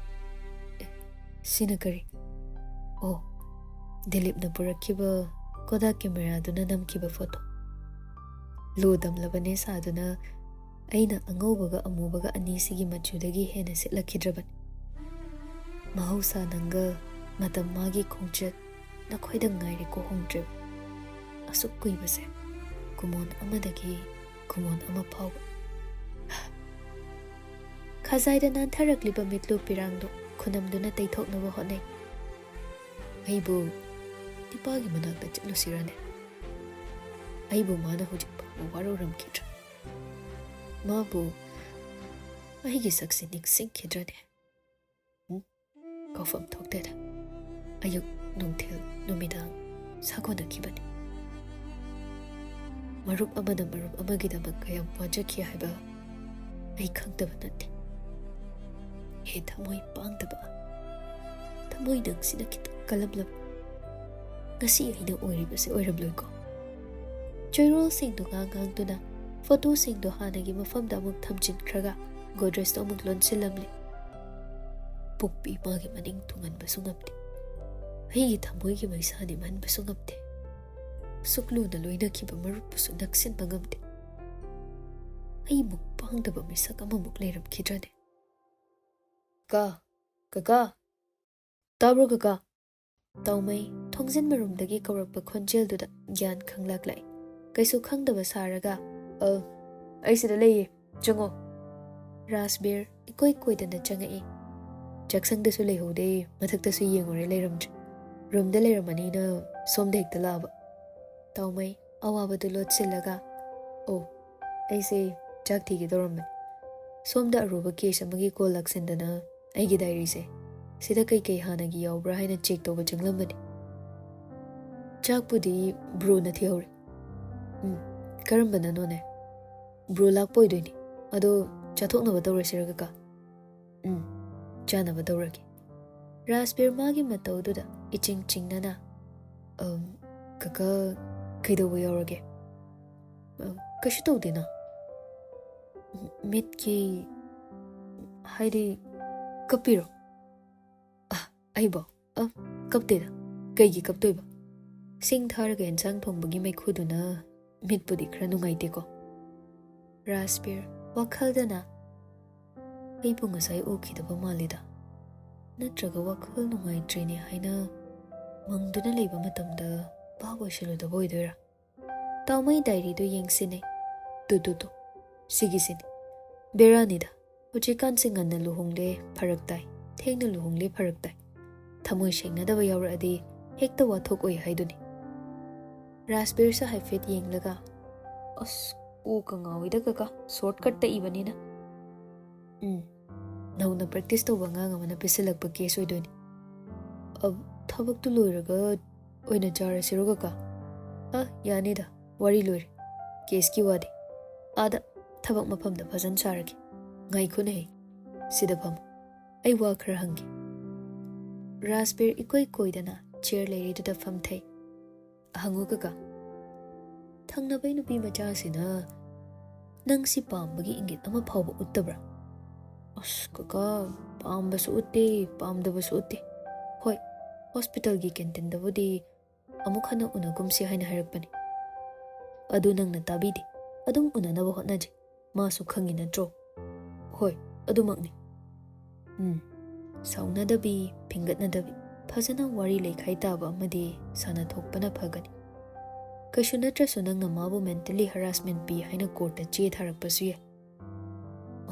ꯑꯦ, ꯁꯤꯅ ꯀꯔꯤ? ꯑꯣ, ꯗꯤꯂꯤꯞꯅ ꯄꯨꯔꯛꯈꯤꯕ ꯀꯣꯗꯥꯛ ꯀꯦꯃꯦꯔꯥꯗꯨꯅ ꯅꯝꯈꯤꯕ ꯐꯣꯇꯣ꯫ ꯂꯣ ꯇꯝꯂꯕꯅꯦ ꯁꯥꯗꯨꯅ ꯑꯩꯅ ꯑꯉꯧꯕꯒ ꯑꯃꯨꯕꯒ ꯑꯅꯤꯁꯤꯒꯤ ꯃꯆꯨꯗꯒꯤ ꯍꯦꯟꯅ ꯁꯤꯠꯂꯛꯈꯤꯗ꯭ꯔꯕꯅꯤ꯫ ꯃꯍꯧꯁꯥ ꯅꯪꯒ ꯃꯇꯝ ꯃꯥꯒꯤ ꯈꯣꯡꯆꯠ ꯅꯈꯣꯏꯗ ꯉꯥꯏꯔꯦꯀꯣ ꯍꯣꯡꯗ꯭ꯔꯤꯕ꯫ ꯑꯁꯨꯛ ꯀꯨꯏꯕꯁꯦ ꯀꯨꯃꯣꯟ ꯑꯃꯗꯒꯤ ꯀꯨꯃꯣꯟ ꯑꯃ ꯐꯥꯎꯕ꯫ ꯈꯖꯥꯏꯗ ꯅꯥꯟꯊꯔꯛꯂꯤꯕ ꯃꯤꯠꯂꯨ ꯄꯤꯔꯥꯡꯗꯨ ꯈꯨꯅꯝꯗꯨꯅ ꯇꯩꯊꯣꯛꯅꯕ ꯍꯣꯠꯅꯩ꯫ ꯑꯩꯕꯨ ꯅꯤꯄꯥꯒꯤ ꯃꯅꯥꯛꯇ ꯆꯠꯂꯨꯁꯤꯔꯅꯦ? ꯑꯩꯕꯨ ꯃꯥꯅ ꯍꯧꯖꯤꯛ ꯐꯥꯎꯕ ꯋꯥꯔꯧꯔꯝꯈꯤꯗ꯭ꯔꯥ? ꯃꯥꯕꯨ ꯑꯩꯒꯤ ꯁꯛꯁꯦ ꯅꯤꯡꯁꯤꯡꯈꯤꯗ꯭ꯔꯅꯦ? ꯎꯝ? ꯀꯧꯐꯝ ꯊꯣꯛꯇꯦꯗ꯫ ꯑꯌꯨꯛ, ꯅꯨꯡꯊꯤꯜ, ꯅꯨꯃꯤꯗꯥꯡ ꯁꯥꯒꯣꯟꯅꯈꯤꯕꯅꯤ꯫ ꯃꯔꯨꯞ ꯑꯃꯅ ꯃꯔꯨꯞ ꯑꯃꯒꯤꯗꯃꯛ ꯀꯌꯥꯝ ꯋꯥꯖꯈꯤ ꯍꯥꯏꯕ ꯑꯩ ꯈꯪꯗꯕ ꯅꯠꯇꯦ꯫ ꯍꯦ ꯊꯃꯣꯏ ꯄꯥꯡꯗꯕ, ꯊꯃꯣꯏ ꯅꯪꯁꯤꯅ ꯈꯤꯇꯪ ꯀꯜꯂꯝꯂꯕ꯫ ꯉꯁꯤ ꯑꯩꯅ ꯑꯣꯏꯔꯤꯕꯁꯦ ꯑꯣꯏꯔꯝꯂꯣꯏꯀꯣ꯫ ꯆꯩꯔꯣꯜꯁꯤꯡꯗꯨ ꯉꯥꯡ ꯉꯥꯡꯗꯨꯅ ꯐꯣꯇꯣꯁꯤꯡꯗꯨ ꯍꯥꯟꯅꯒꯤ ꯃꯐꯝꯗ ꯑꯃꯨꯛ ꯊꯝꯖꯤꯟꯈ꯭ꯔꯒ ꯒꯣꯗ꯭ꯔꯦꯖꯇꯨ ꯑꯃꯨꯛ ꯂꯣꯟꯁꯤꯜꯂꯝꯂꯦ꯫ ꯄꯣꯛꯄꯤ ꯏꯃꯥꯒꯤ ꯃꯅꯤꯡ ꯊꯨꯡꯍꯟꯕꯁꯨ ꯉꯝꯗꯦ꯫ ꯑꯩꯒꯤ ꯊꯃꯣꯏꯒꯤ ꯃꯩꯁꯥ ꯅꯦꯝꯍꯟꯕꯁꯨ ꯉꯝꯗꯦ꯫ ꯁꯨꯛꯂꯨꯅ ꯂꯣꯏꯅꯈꯤꯕ ꯃꯔꯨꯞꯄꯨꯁꯨ ꯅꯛꯁꯤꯟꯕ ꯉꯝꯗꯦ꯫ ꯑꯩ ꯃꯨꯛ ꯄꯥꯡꯗꯕ ꯃꯤꯁꯛ ꯑꯃꯃꯨꯛ ꯂꯩꯔꯝꯈꯤꯗ꯭ꯔꯅꯦ? ꯀꯥ, ꯀꯀꯥ, ꯇꯥꯕ꯭ꯔꯣ ꯀꯀꯥ? ꯇꯥꯎꯃꯩ ꯊꯣꯡꯖꯤꯟ ꯃꯔꯨꯝꯗꯒꯤ ꯀꯧꯔꯛꯄ ꯈꯣꯟꯖꯦꯜꯗꯨꯗ ꯒ꯭ꯌꯥꯟ ꯈꯪꯂꯛꯂꯛꯏ꯫ ꯀꯩꯁꯨ ꯈꯪꯗꯕ ꯁꯥꯔꯒ, "ꯑ, ꯑꯩ ꯁꯤꯗ ꯂꯩꯌꯦ, ꯆꯪꯉꯣ꯫" ꯔꯥꯖꯕꯤꯔ ꯏꯀꯣꯏ ꯀꯣꯏꯗꯅ ꯆꯪꯉꯛꯏ꯫ ꯆꯥꯛꯁꯪꯗꯁꯨ ꯂꯩꯍꯧꯗꯦ, ꯃꯊꯛꯇꯁꯨ ꯌꯦꯡꯉꯨꯔꯦ, ꯂꯩꯔꯝꯗ꯭ꯔꯦ꯫ ꯔꯨꯝꯗ ꯂꯩꯔꯝꯃꯅꯤꯅ ꯁꯣꯝꯗ ꯍꯦꯛꯇ ꯂꯥꯛꯑꯕ꯫ ꯇꯥꯎꯃꯩ ꯑꯋꯥꯕꯗꯨ ꯂꯣꯠꯁꯤꯜꯂꯒ, "ꯑꯣ, ꯑꯩꯁꯦ ꯆꯥꯛ ꯊꯤꯒꯦ ꯇꯧꯔꯝꯕꯅꯤ꯫ ꯁꯣꯝꯗ ꯑꯔꯨꯕ ꯀꯦꯁ ꯑꯃꯒꯤ ꯀꯣꯜ ꯂꯥꯛꯁꯤꯟꯗꯅ ꯑꯩꯒꯤ ꯗꯥꯏꯔꯤꯁꯦ ꯁꯤꯗ ꯀꯩꯀꯩ ꯍꯥꯟꯅꯒꯤ ꯌꯥꯎꯕ꯭ꯔꯥ ꯍꯥꯏꯅ ꯆꯦꯛ ꯇꯧꯕ ꯆꯪꯂꯝꯕꯅꯤ꯫" "ꯆꯥꯛꯄꯨꯗꯤ ꯕ꯭ꯔꯣꯅ ꯊꯤꯍꯧꯔꯦ꯫" "ꯎꯝ, ꯀꯔꯝꯕꯅꯅꯣꯅꯦ?" "ꯕ꯭ꯔꯣ ꯂꯥꯛꯄ ꯑꯣꯏꯗꯣꯏꯅꯤ꯫ ꯑꯗꯣ ꯆꯥꯊꯣꯛꯅꯕ ꯇꯧꯔꯁꯤꯔ ꯀꯀꯥ?" "ꯎꯝ, ꯆꯥꯅꯕ ꯇꯧꯔꯒꯦ꯫" ꯔꯥꯖꯕꯤꯔ ꯃꯥꯒꯤ ꯃꯇꯧꯗꯨꯗ ꯏꯆꯤꯡ ꯆꯤꯡꯅꯅ, "ꯑꯝ, ꯀꯀꯥ, ꯀꯩꯗꯧꯕ ꯌꯥꯎꯔꯒꯦ?" "ꯑ, ꯀꯩꯁꯨ ꯇꯧꯗꯦꯅ꯫" "ꯃꯤꯠꯀꯤ, ꯍꯥꯏꯗꯤ, ꯀꯞꯄꯤꯔꯣ?" "ꯑ, ꯑꯩꯕꯣ? ꯑ, ꯀꯞꯇꯦꯗ꯫ ꯀꯩꯒꯤ ꯀꯞꯇꯣꯏꯕ? ꯁꯤꯡ ꯊꯥꯔꯒ ꯑꯦꯟꯁꯥꯡ ꯊꯣꯡꯕꯒꯤ ꯃꯩꯈꯨꯗꯨꯅ ꯃꯤꯠꯄꯨꯗꯤ ꯈꯔ ꯅꯨꯡꯉꯥꯏꯇꯦꯀꯣ꯫" ꯔꯥꯖꯕꯤꯔ ꯋꯥꯈꯜꯗꯅ, "ꯑꯩꯕꯨ ꯉꯁꯥꯏ ꯎꯈꯤꯗꯕ ꯃꯥꯜꯂꯤꯗ꯫ ꯅꯠꯇ꯭ꯔꯒ ꯋꯥꯈꯜ ꯅꯨꯡꯉꯥꯏꯇ꯭ꯔꯦꯅꯦ ꯍꯥꯏꯅ ꯃꯪꯗꯨꯅ ꯂꯩꯕ ꯃꯇꯝꯗ ꯚꯥꯞ ꯑꯣꯏꯁꯤꯜꯂꯨꯗꯕ ꯑꯣꯏꯗꯣꯏꯔꯥ?" ꯇꯥꯎꯃꯩ ꯗꯥꯏꯔꯤꯗꯨ ꯌꯦꯡꯁꯤꯟꯅꯩ꯫ "ꯇꯨ, ꯇꯨ, ꯇꯨ, ꯁꯤꯒꯤꯁꯤꯅꯤ꯫ ꯕꯦꯔꯥꯅꯤꯗ꯫ ꯍꯧꯖꯤꯛꯀꯥꯟꯁꯦ ꯉꯟꯅ ꯂꯨꯍꯣꯡꯂꯦ ꯐꯔꯛ ꯇꯥꯏ, ꯊꯦꯡꯅ ꯂꯨꯍꯣꯡꯂꯦ ꯐꯔꯛ ꯇꯥꯏ꯫ ꯊꯃꯣꯏ ꯁꯦꯡꯅꯗꯕ ꯌꯥꯎꯔꯛꯑꯗꯤ ꯍꯦꯛꯇ ꯋꯥꯊꯣꯛ ꯑꯣꯏ ꯍꯥꯏꯗꯨꯅꯤ꯫" ꯔꯥꯖꯕꯤꯔꯁꯨ ꯍꯥꯏꯐꯦꯠ ꯌꯦꯡꯂꯒ, "ꯑꯁ, ꯀꯣꯛꯀ ꯉꯥꯎꯏꯗ ꯀꯀꯥ, ꯁꯣꯔꯠꯀꯠꯇ ꯏꯕꯅꯤꯅ꯫" "ꯎꯝ, ꯅꯧꯅ ꯄ꯭ꯔꯦꯛꯇꯤꯁ ꯇꯧꯕ ꯑꯉꯥꯡ ꯑꯃꯅ ꯄꯤꯁꯤꯜꯂꯛꯄ ꯀꯦꯁ ꯑꯣꯏꯗꯣꯏꯅꯤ꯫ ꯑ, ꯊꯕꯛꯇꯨ ꯂꯣꯏꯔꯒ ꯑꯣꯏꯅ ꯆꯥꯔꯁꯤꯔꯣ ꯀꯀꯥ?" "ꯑ, ꯌꯥꯅꯤꯗ, ꯋꯥꯔꯤ ꯂꯣꯏꯔꯦ꯫ ꯀꯦꯁꯀꯤ ꯋꯥꯗꯤ ꯑꯥꯗ ꯊꯕꯛ ꯃꯐꯝꯗ ꯐꯖꯅ ꯁꯥꯔꯒꯦ꯫ ꯉꯥꯏꯈꯣꯅꯦꯍꯦ, ꯁꯤꯗ ꯐꯝꯃꯨ, ꯑꯩ ꯋꯥ ꯈꯔ ꯍꯪꯒꯦ꯫" ꯔꯥꯖꯕꯤꯔ ꯏꯀꯣꯏ ꯀꯣꯏꯗꯅ ꯆꯤꯌꯔ ꯂꯩꯔꯤꯗꯨꯗ ꯐꯝꯊꯩ꯫ "ꯍꯪꯉꯨ ꯀꯀꯥ꯫" "ꯊꯪꯅꯕꯩ ꯅꯨꯄꯤ ꯃꯆꯥꯁꯤꯅ ꯅꯪ ꯁꯤ ꯄꯥꯝꯕꯒꯤ ꯏꯪꯒꯤꯠ ꯑꯃ ꯐꯥꯎꯕ ꯎꯠꯇꯕ꯭ꯔꯥ?" "ꯑꯁ ꯀꯀꯥ, ꯄꯥꯝꯕꯁꯨ ꯎꯠꯇꯦ, ꯄꯥꯝꯗꯕꯁꯨ ꯎꯠꯇꯦ꯫ ꯍꯣꯏ, ꯍꯣꯁꯄꯤꯇꯥꯜꯒꯤ ꯀꯦꯟꯇꯤꯟꯗꯕꯨꯗꯤ ꯑꯃꯨꯛ ꯍꯟꯅ ꯎꯅꯒꯨꯝꯁꯤ ꯍꯥꯏꯅ ꯍꯥꯏꯔꯛꯄꯅꯤ꯫ ꯑꯗꯨ ꯅꯪꯅ ꯇꯥꯕꯤꯗꯦ꯫ ꯑꯗꯨꯝ ꯎꯅꯅꯕ ꯍꯣꯠꯅꯖꯩ꯫ ꯃꯥꯁꯨ ꯈꯪꯉꯤ ꯅꯠꯇ꯭ꯔꯣ?" "ꯍꯣꯏ, ꯑꯗꯨꯃꯛꯅꯤ꯫" "ꯎꯝ, ꯁꯥꯎꯅꯗꯕꯤ, ꯐꯤꯡꯒꯠꯅꯗꯕꯤ꯫ ꯐꯖꯅ ꯋꯥꯔꯤ ꯂꯩꯈꯥꯏ ꯇꯥꯕ ꯑꯃꯗꯤ ꯁꯥꯟꯅꯊꯣꯛꯄꯅ ꯐꯒꯅꯤ꯫ ꯀꯩꯁꯨ ꯅꯠꯇ꯭ꯔꯁꯨ ꯅꯪꯅ ꯃꯥꯕꯨ mentally harassment ꯄꯤ ꯍꯥꯏꯅ ꯀꯣꯔꯠꯇ ꯆꯦ ꯊꯥꯔꯛꯄꯁꯨ ꯌꯥꯏ꯫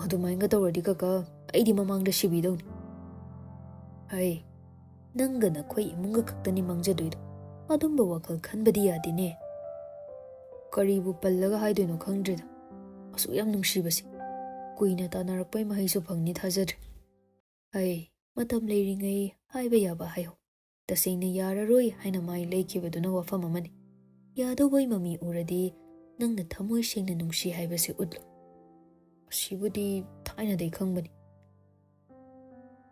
ꯑꯗꯨꯃꯥꯏꯅꯒ ꯇꯧꯔꯗꯤ ꯀꯀꯥ, ꯑꯩꯗꯤ ꯃꯃꯥꯡꯗ ꯁꯤꯕꯤꯗꯧꯅꯤ꯫ ꯍꯩ, ꯅꯪꯒ ꯅꯈꯣꯏ ꯏꯃꯨꯡꯒ ꯈꯛꯇꯅꯤ ꯃꯥꯡꯖꯗꯣꯏꯗꯣ꯫ ꯑꯗꯨꯝꯕ ꯋꯥꯈꯜ ꯈꯟꯕꯗꯤ ꯌꯥꯗꯦꯅꯦ꯫ ꯀꯔꯤꯕꯨ ꯄꯜꯂꯒ ꯍꯥꯏꯗꯣꯏꯅꯣ ꯈꯪꯗ꯭ꯔꯦꯗ꯫ ꯑꯁꯨꯛ ꯌꯥꯝ ꯅꯨꯡꯁꯤꯕꯁꯦ꯫ ꯀꯨꯏꯅ ꯇꯥꯟꯅꯔꯛꯄꯩ ꯃꯍꯩꯁꯨ ꯐꯪꯅꯤ ꯊꯥꯖꯗ꯭ꯔꯦ꯫ ꯍꯩ, ꯃꯇꯝ ꯂꯩꯔꯤꯉꯩ ꯍꯥꯏꯕ ꯌꯥꯕ ꯍꯥꯏꯍꯧ꯫ ꯇꯁꯦꯡꯅ ꯌꯥꯔꯔꯣꯏ ꯍꯥꯏꯅ ꯃꯥꯏ ꯂꯩꯈꯤꯕꯗꯨꯅ ꯋꯥꯐꯝ ꯑꯃꯅꯤ꯫ ꯌꯥꯗꯧꯕꯩ ꯃꯃꯤ ꯎꯔꯗꯤ ꯅꯪꯅ ꯊꯃꯣꯏ ꯁꯦꯡꯅ ꯅꯨꯡꯁꯤ ꯍꯥꯏꯕꯁꯤ ꯎꯠꯂꯨ꯫ ꯑꯁꯤꯕꯨꯗꯤ ꯊꯥꯏꯅꯗꯩ ꯈꯪꯕꯅꯤ꯫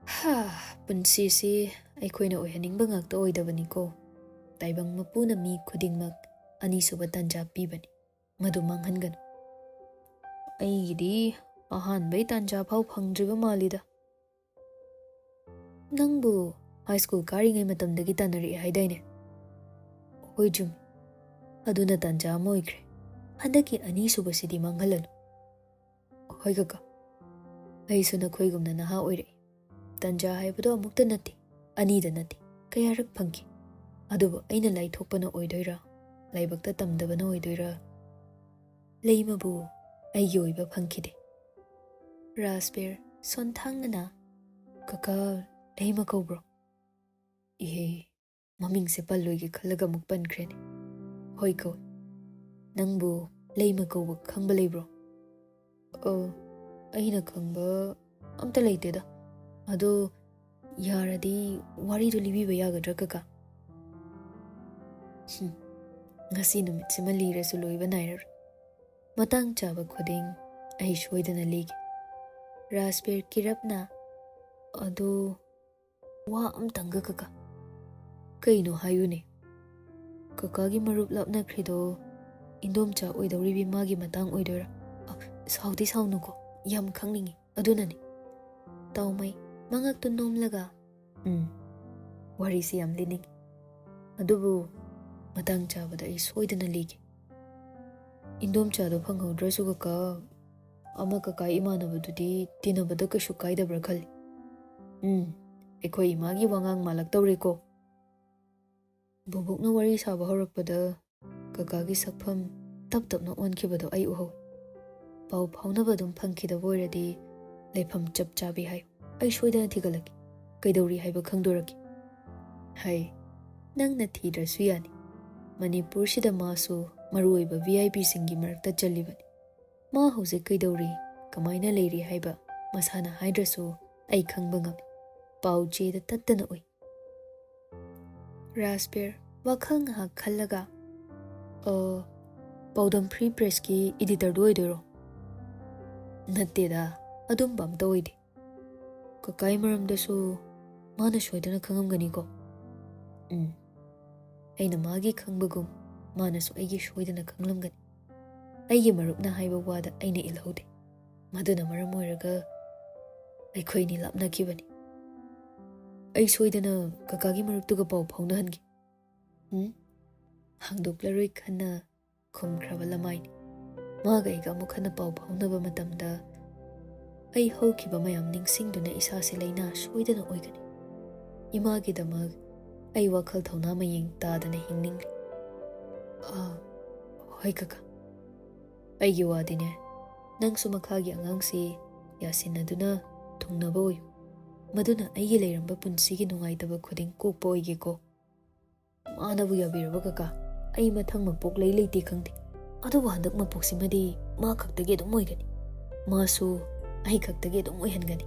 ꯍꯥ, ꯄꯨꯟꯁꯤꯁꯤ ꯑꯩꯈꯣꯏꯅ ꯑꯣꯏꯍꯟꯅꯤꯡꯕ ꯉꯥꯛꯇ ꯑꯣꯏꯗꯕꯅꯤꯀꯣ꯫ ꯇꯥꯏꯕꯪ ꯃꯄꯨꯅ ꯃꯤ ꯈꯨꯗꯤꯡꯃꯛ ꯑꯅꯤꯁꯨꯕ ꯇꯥꯟꯖꯥ ꯄꯤꯕꯅꯤ꯫ ꯃꯗꯨ ꯃꯥꯡꯍꯟꯒꯅꯨ꯫ ꯑꯩꯒꯤꯗꯤ ꯑꯍꯥꯟꯕꯩ ꯇꯥꯟꯖꯥ ꯐꯥꯎ ꯐꯪꯗ꯭ꯔꯤꯕ ꯃꯥꯜꯂꯤꯗ꯫ ꯅꯪꯕꯨ ꯍꯥꯏ ꯁ꯭ꯀꯨꯜ ꯀꯥꯔꯤꯉꯩ ꯃꯇꯝꯗꯒꯤ ꯇꯥꯟꯅꯔꯛꯑꯦ ꯍꯥꯏꯗꯥꯏꯅꯦ? ꯍꯣꯏ, ꯆꯨꯝꯃꯤ꯫ ꯑꯗꯨꯅ ꯇꯥꯟꯖꯥ ꯑꯃ ꯑꯣꯏꯈ꯭ꯔꯦ꯫ ꯍꯟꯗꯛꯀꯤ ꯑꯅꯤꯁꯨꯕꯁꯤꯗꯤ ꯃꯥꯡꯍꯜꯂꯅꯨ꯫ ꯍꯣꯏ ꯀꯀꯥ, ꯑꯩꯁꯨ ꯅꯈꯣꯏꯒꯨꯝꯅ ꯅꯍꯥ ꯑꯣꯏꯔꯛꯏ꯫ ꯇꯥꯟꯖꯥ ꯍꯥꯏꯕꯗꯣ ꯑꯃꯨꯛꯇ ꯅꯠꯇꯦ, ꯑꯅꯤꯗ ꯅꯠꯇꯦ, ꯀꯌꯥꯔꯛ ꯐꯪꯈꯤ꯫ ꯑꯗꯨꯕꯨ ꯑꯩꯅ ꯂꯥꯏꯊꯣꯛꯄꯅ ꯑꯣꯏꯗꯣꯏꯔꯥ, ꯂꯥꯏꯕꯛꯇ ꯇꯝꯗꯕꯅ ꯑꯣꯏꯗꯣꯏꯔꯥ? ꯂꯩꯃꯕꯨ ꯑꯩꯒꯤ ꯑꯣꯏꯕ ꯐꯪꯈꯤꯗꯦ꯫ ꯔꯥꯖꯕꯤꯔ ꯁꯣꯟꯊꯥꯡꯅꯅ, "ꯀꯀꯥ, ꯂꯩꯃ ꯀꯧꯕ꯭ꯔꯣ?" ꯏꯍꯦ, ꯃꯃꯤꯡꯁꯦ ꯄꯜꯂꯣꯏꯒꯦ ꯈꯜꯂꯒ ꯑꯃꯨꯛ ꯄꯟꯈ꯭ꯔꯦꯅꯦ꯫ ꯍꯣꯏ ꯀꯧꯏ꯫ ꯅꯪꯕꯨ ꯂꯩꯃ ꯀꯧꯕ ꯈꯪꯕ ꯂꯩꯕ꯭ꯔꯣ? ꯑ, ꯑꯩꯅ ꯈꯪꯕ ꯑꯝꯇ ꯂꯩꯇꯦꯗ꯫ ꯑꯗꯣ ꯌꯥꯔꯗꯤ ꯋꯥꯔꯤꯗꯨ ꯂꯤꯕꯤꯕ ꯌꯥꯒꯗ꯭ꯔꯥ ꯀꯀꯥ? ꯍꯨꯝ, ꯉꯁꯤ ꯅꯨꯃꯤꯠꯁꯤꯃ ꯂꯤꯔꯁꯨ ꯂꯣꯏꯕ ꯅꯥꯏꯔꯔꯣꯏ꯫ ꯃꯇꯥꯡ ꯆꯥꯕ ꯈꯨꯗꯤꯡ ꯑꯩ ꯁꯣꯏꯗꯅ ꯂꯤꯒꯦ꯫ ꯔꯥꯖꯕꯤꯔ ꯀꯤꯔꯞꯅ, "ꯑꯗꯣ ꯋꯥ ꯑꯝꯇꯪꯒ ꯀꯀꯥ꯫" "ꯀꯩꯅꯣ ꯍꯥꯏꯌꯨꯅꯦ?" "ꯀꯀꯥꯒꯤ ꯃꯔꯨꯞ ꯂꯥꯞꯅꯈ꯭ꯔꯤꯗꯣ ꯏꯟꯗꯣꯝꯆꯥ ꯑꯣꯏꯗꯧꯔꯤꯕꯤ ꯃꯥꯒꯤ ꯃꯇꯥꯡ ꯑꯣꯏꯗꯣꯏꯔꯥ?" "ꯑ, ꯁꯥꯎꯗꯤ ꯁꯥꯎꯅꯨꯀꯣ, ꯌꯥꯝ ꯈꯪꯅꯤꯡꯉꯤ, ꯑꯗꯨꯅꯅꯤ꯫" ꯇꯥꯎꯃꯩ ꯃꯉꯛꯇꯨ ꯅꯣꯝꯂꯒ, "ꯎꯝ, ꯋꯥꯔꯤꯁꯤ ꯌꯥꯝ ꯂꯤꯅꯤꯡꯉꯤ, ꯑꯗꯨꯕꯨ ꯃꯇꯥꯡ ꯆꯥꯕꯗ ꯑꯩ ꯁꯣꯏꯗꯅ ꯂꯤꯒꯦ꯫ ꯏꯟꯗꯣꯝꯆꯥꯗꯣ ꯐꯪꯍꯧꯗ꯭ꯔꯁꯨ ꯀꯀꯥ, ꯑꯃ ꯀꯀꯥ ꯏꯃꯥꯟꯅꯕꯗꯨꯗꯤ ꯇꯤꯟꯅꯕꯗ ꯀꯩꯁꯨ ꯀꯥꯏꯗꯕ꯭ꯔꯥ ꯈꯜꯂꯤ꯫" "ꯎꯝ, ꯑꯩꯈꯣꯏ ꯏꯃꯥꯒꯤ ꯋꯥꯉꯥꯡ ꯃꯥꯜꯂꯛꯇꯧꯔꯦꯀꯣ꯫ ꯕꯣꯕꯣꯛꯅ ꯋꯥꯔꯤ ꯁꯥꯕ ꯍꯧꯔꯛꯄꯗ ꯀꯀꯥꯒꯤ ꯁꯛꯐꯝ ꯇꯞ ꯇꯞꯅ ꯑꯣꯟꯈꯤꯕꯗꯣ ꯑꯩ ꯎꯍꯧꯏ꯫ "ꯄꯥꯎ ꯐꯥꯎꯅꯕ ꯑꯗꯨꯝ ꯐꯪꯈꯤꯗꯕ ꯑꯣꯏꯔꯗꯤ ꯂꯩꯐꯝ ꯆꯞ ꯆꯥꯕꯤ ꯍꯥꯏꯌꯨ꯫ ꯑꯩ ꯁꯣꯏꯗꯅ ꯊꯤꯒꯠꯂꯛꯀꯦ꯫ ꯀꯩꯗꯧꯔꯤ ꯍꯥꯏꯕ ꯈꯪꯗꯣꯔꯛꯀꯦ꯫" "ꯍꯩ, ꯅꯪꯅ ꯊꯤꯗ꯭ꯔꯁꯨ ꯌꯥꯅꯤ꯫ ꯃꯅꯤꯄꯨꯔꯁꯤꯗ ꯃꯥꯁꯨ ꯃꯔꯨꯑꯣꯏꯕ V I P ꯁꯤꯡꯒꯤ ꯃꯔꯛꯇ ꯆꯜꯂꯤꯕꯅꯤ꯫ ꯃꯥ ꯍꯧꯖꯤꯛ ꯀꯩꯗꯧꯔꯤ, ꯀꯃꯥꯏꯅ ꯂꯩꯔꯤ ꯍꯥꯏꯕ ꯃꯁꯥꯅ ꯍꯥꯏꯗ꯭ꯔꯁꯨ ꯑꯩ ꯈꯪꯕ ꯉꯝꯃꯤ꯫" ꯄꯥꯎ ꯆꯦꯗ ꯇꯠꯇꯅ ꯎꯏ꯫ ꯔꯥꯖꯕꯤꯔ ꯋꯥꯈꯜ ꯉꯥꯏꯍꯥꯛ ꯈꯜꯂꯒ, "ꯑ, ꯄꯥꯎꯗꯝ ꯐ꯭ꯔꯤ ꯄ꯭ꯔꯦꯁꯀꯤ ꯏꯗꯤꯇꯔꯗꯨ ꯑꯣꯏꯗꯣꯏꯔꯣ?" "ꯅꯠꯇꯦꯗ, ꯑꯗꯨꯝꯕ ꯑꯝꯇ ꯑꯣꯏꯗꯦ꯫ ꯀꯀꯥꯒꯤ ꯃꯔꯝꯗꯁꯨ ꯃꯥꯅ ꯁꯣꯏꯗꯅ ꯈꯪꯉꯝꯒꯅꯤꯀꯣ?" "ꯎꯝ, ꯑꯩꯅ ꯃꯥꯒꯤ ꯈꯪꯕꯒꯨꯝ ꯃꯥꯅꯁꯨ ꯑꯩꯒꯤ ꯁꯣꯏꯗꯅ ꯈꯪꯂꯝꯒꯅꯤ꯫ ꯑꯩꯒꯤ ꯃꯔꯨꯞꯅ ꯍꯥꯏꯕ ꯋꯥꯗ ꯑꯩꯅ ꯏꯜꯍꯧꯗꯦ꯫ ꯃꯗꯨꯅ ꯃꯔꯝ ꯑꯣꯏꯔꯒ ꯑꯩꯈꯣꯏꯅꯤ ꯂꯥꯞꯅꯈꯤꯕꯅꯤ꯫ ꯑꯩ ꯁꯣꯏꯗꯅ ꯀꯀꯥꯒꯤ ꯃꯔꯨꯞꯇꯨꯒ ꯄꯥꯎ ꯐꯥꯎꯅꯍꯟꯒꯦ꯫" "ꯎꯝ?" ꯍꯥꯡꯗꯣꯛꯂꯔꯣꯏ ꯈꯟꯅ ꯈꯨꯝꯈ꯭ꯔꯕ ꯂꯃꯥꯏꯅꯤ꯫ ꯃꯥꯒ ꯑꯩꯒ ꯑꯃꯨꯛ ꯍꯟꯅ ꯄꯥꯎ ꯐꯥꯎꯅꯕ ꯃꯇꯝꯗ ꯑꯩ ꯍꯧꯈꯤꯕ ꯃꯌꯥꯝ ꯅꯤꯡꯁꯤꯡꯗꯨꯅ ꯏꯁꯥꯁꯦ ꯂꯥꯏꯅꯥ ꯁꯣꯏꯗꯅ ꯑꯣꯏꯒꯅꯤ꯫ ꯏꯃꯥꯒꯤꯗꯃꯛ ꯑꯩ ꯋꯥꯈꯜ ꯊꯧꯅꯥ ꯃꯌꯦꯡ ꯇꯥꯗꯅ ꯍꯤꯡꯅꯤꯡꯂꯤ꯫ "ꯑꯥ, ꯍꯣꯏ ꯀꯀꯥ꯫ ꯑꯩꯒꯤ ꯋꯥꯗꯤꯅꯦ, ꯅꯪꯁꯨ ꯃꯈꯥꯒꯤ ꯑꯉꯥꯡꯁꯤ ꯌꯥꯁꯤꯟꯅꯗꯨꯅ ꯊꯨꯡꯅꯕ ꯑꯣꯏꯌꯨ꯫ ꯃꯗꯨꯅ ꯑꯩꯒꯤ ꯂꯩꯔꯝꯕ ꯄꯨꯟꯁꯤꯒꯤ ꯅꯨꯡꯉꯥꯏꯇꯕ ꯈꯨꯗꯤꯡ ꯀꯣꯛꯄ ꯑꯣꯏꯒꯦꯀꯣ꯫" ꯃꯥꯅꯕꯨ ꯌꯥꯕꯤꯔꯕ ꯀꯀꯥ꯫ ꯑꯩ ꯃꯊꯪ ꯃꯄꯣꯛ ꯂꯩ ꯂꯩꯇꯦ ꯈꯪꯗꯦ, ꯑꯗꯨꯕꯨ ꯍꯟꯗꯛ ꯃꯄꯣꯛꯁꯤꯃꯗꯤ ꯃꯥ ꯈꯛꯇꯒꯤ ꯑꯗꯨꯝ ꯑꯣꯏꯒꯅꯤ꯫ ꯃꯥꯁꯨ ꯑꯩ ꯈꯛꯇꯒꯤ ꯑꯗꯨꯝ ꯑꯣꯏꯍꯟꯒꯅꯤ꯫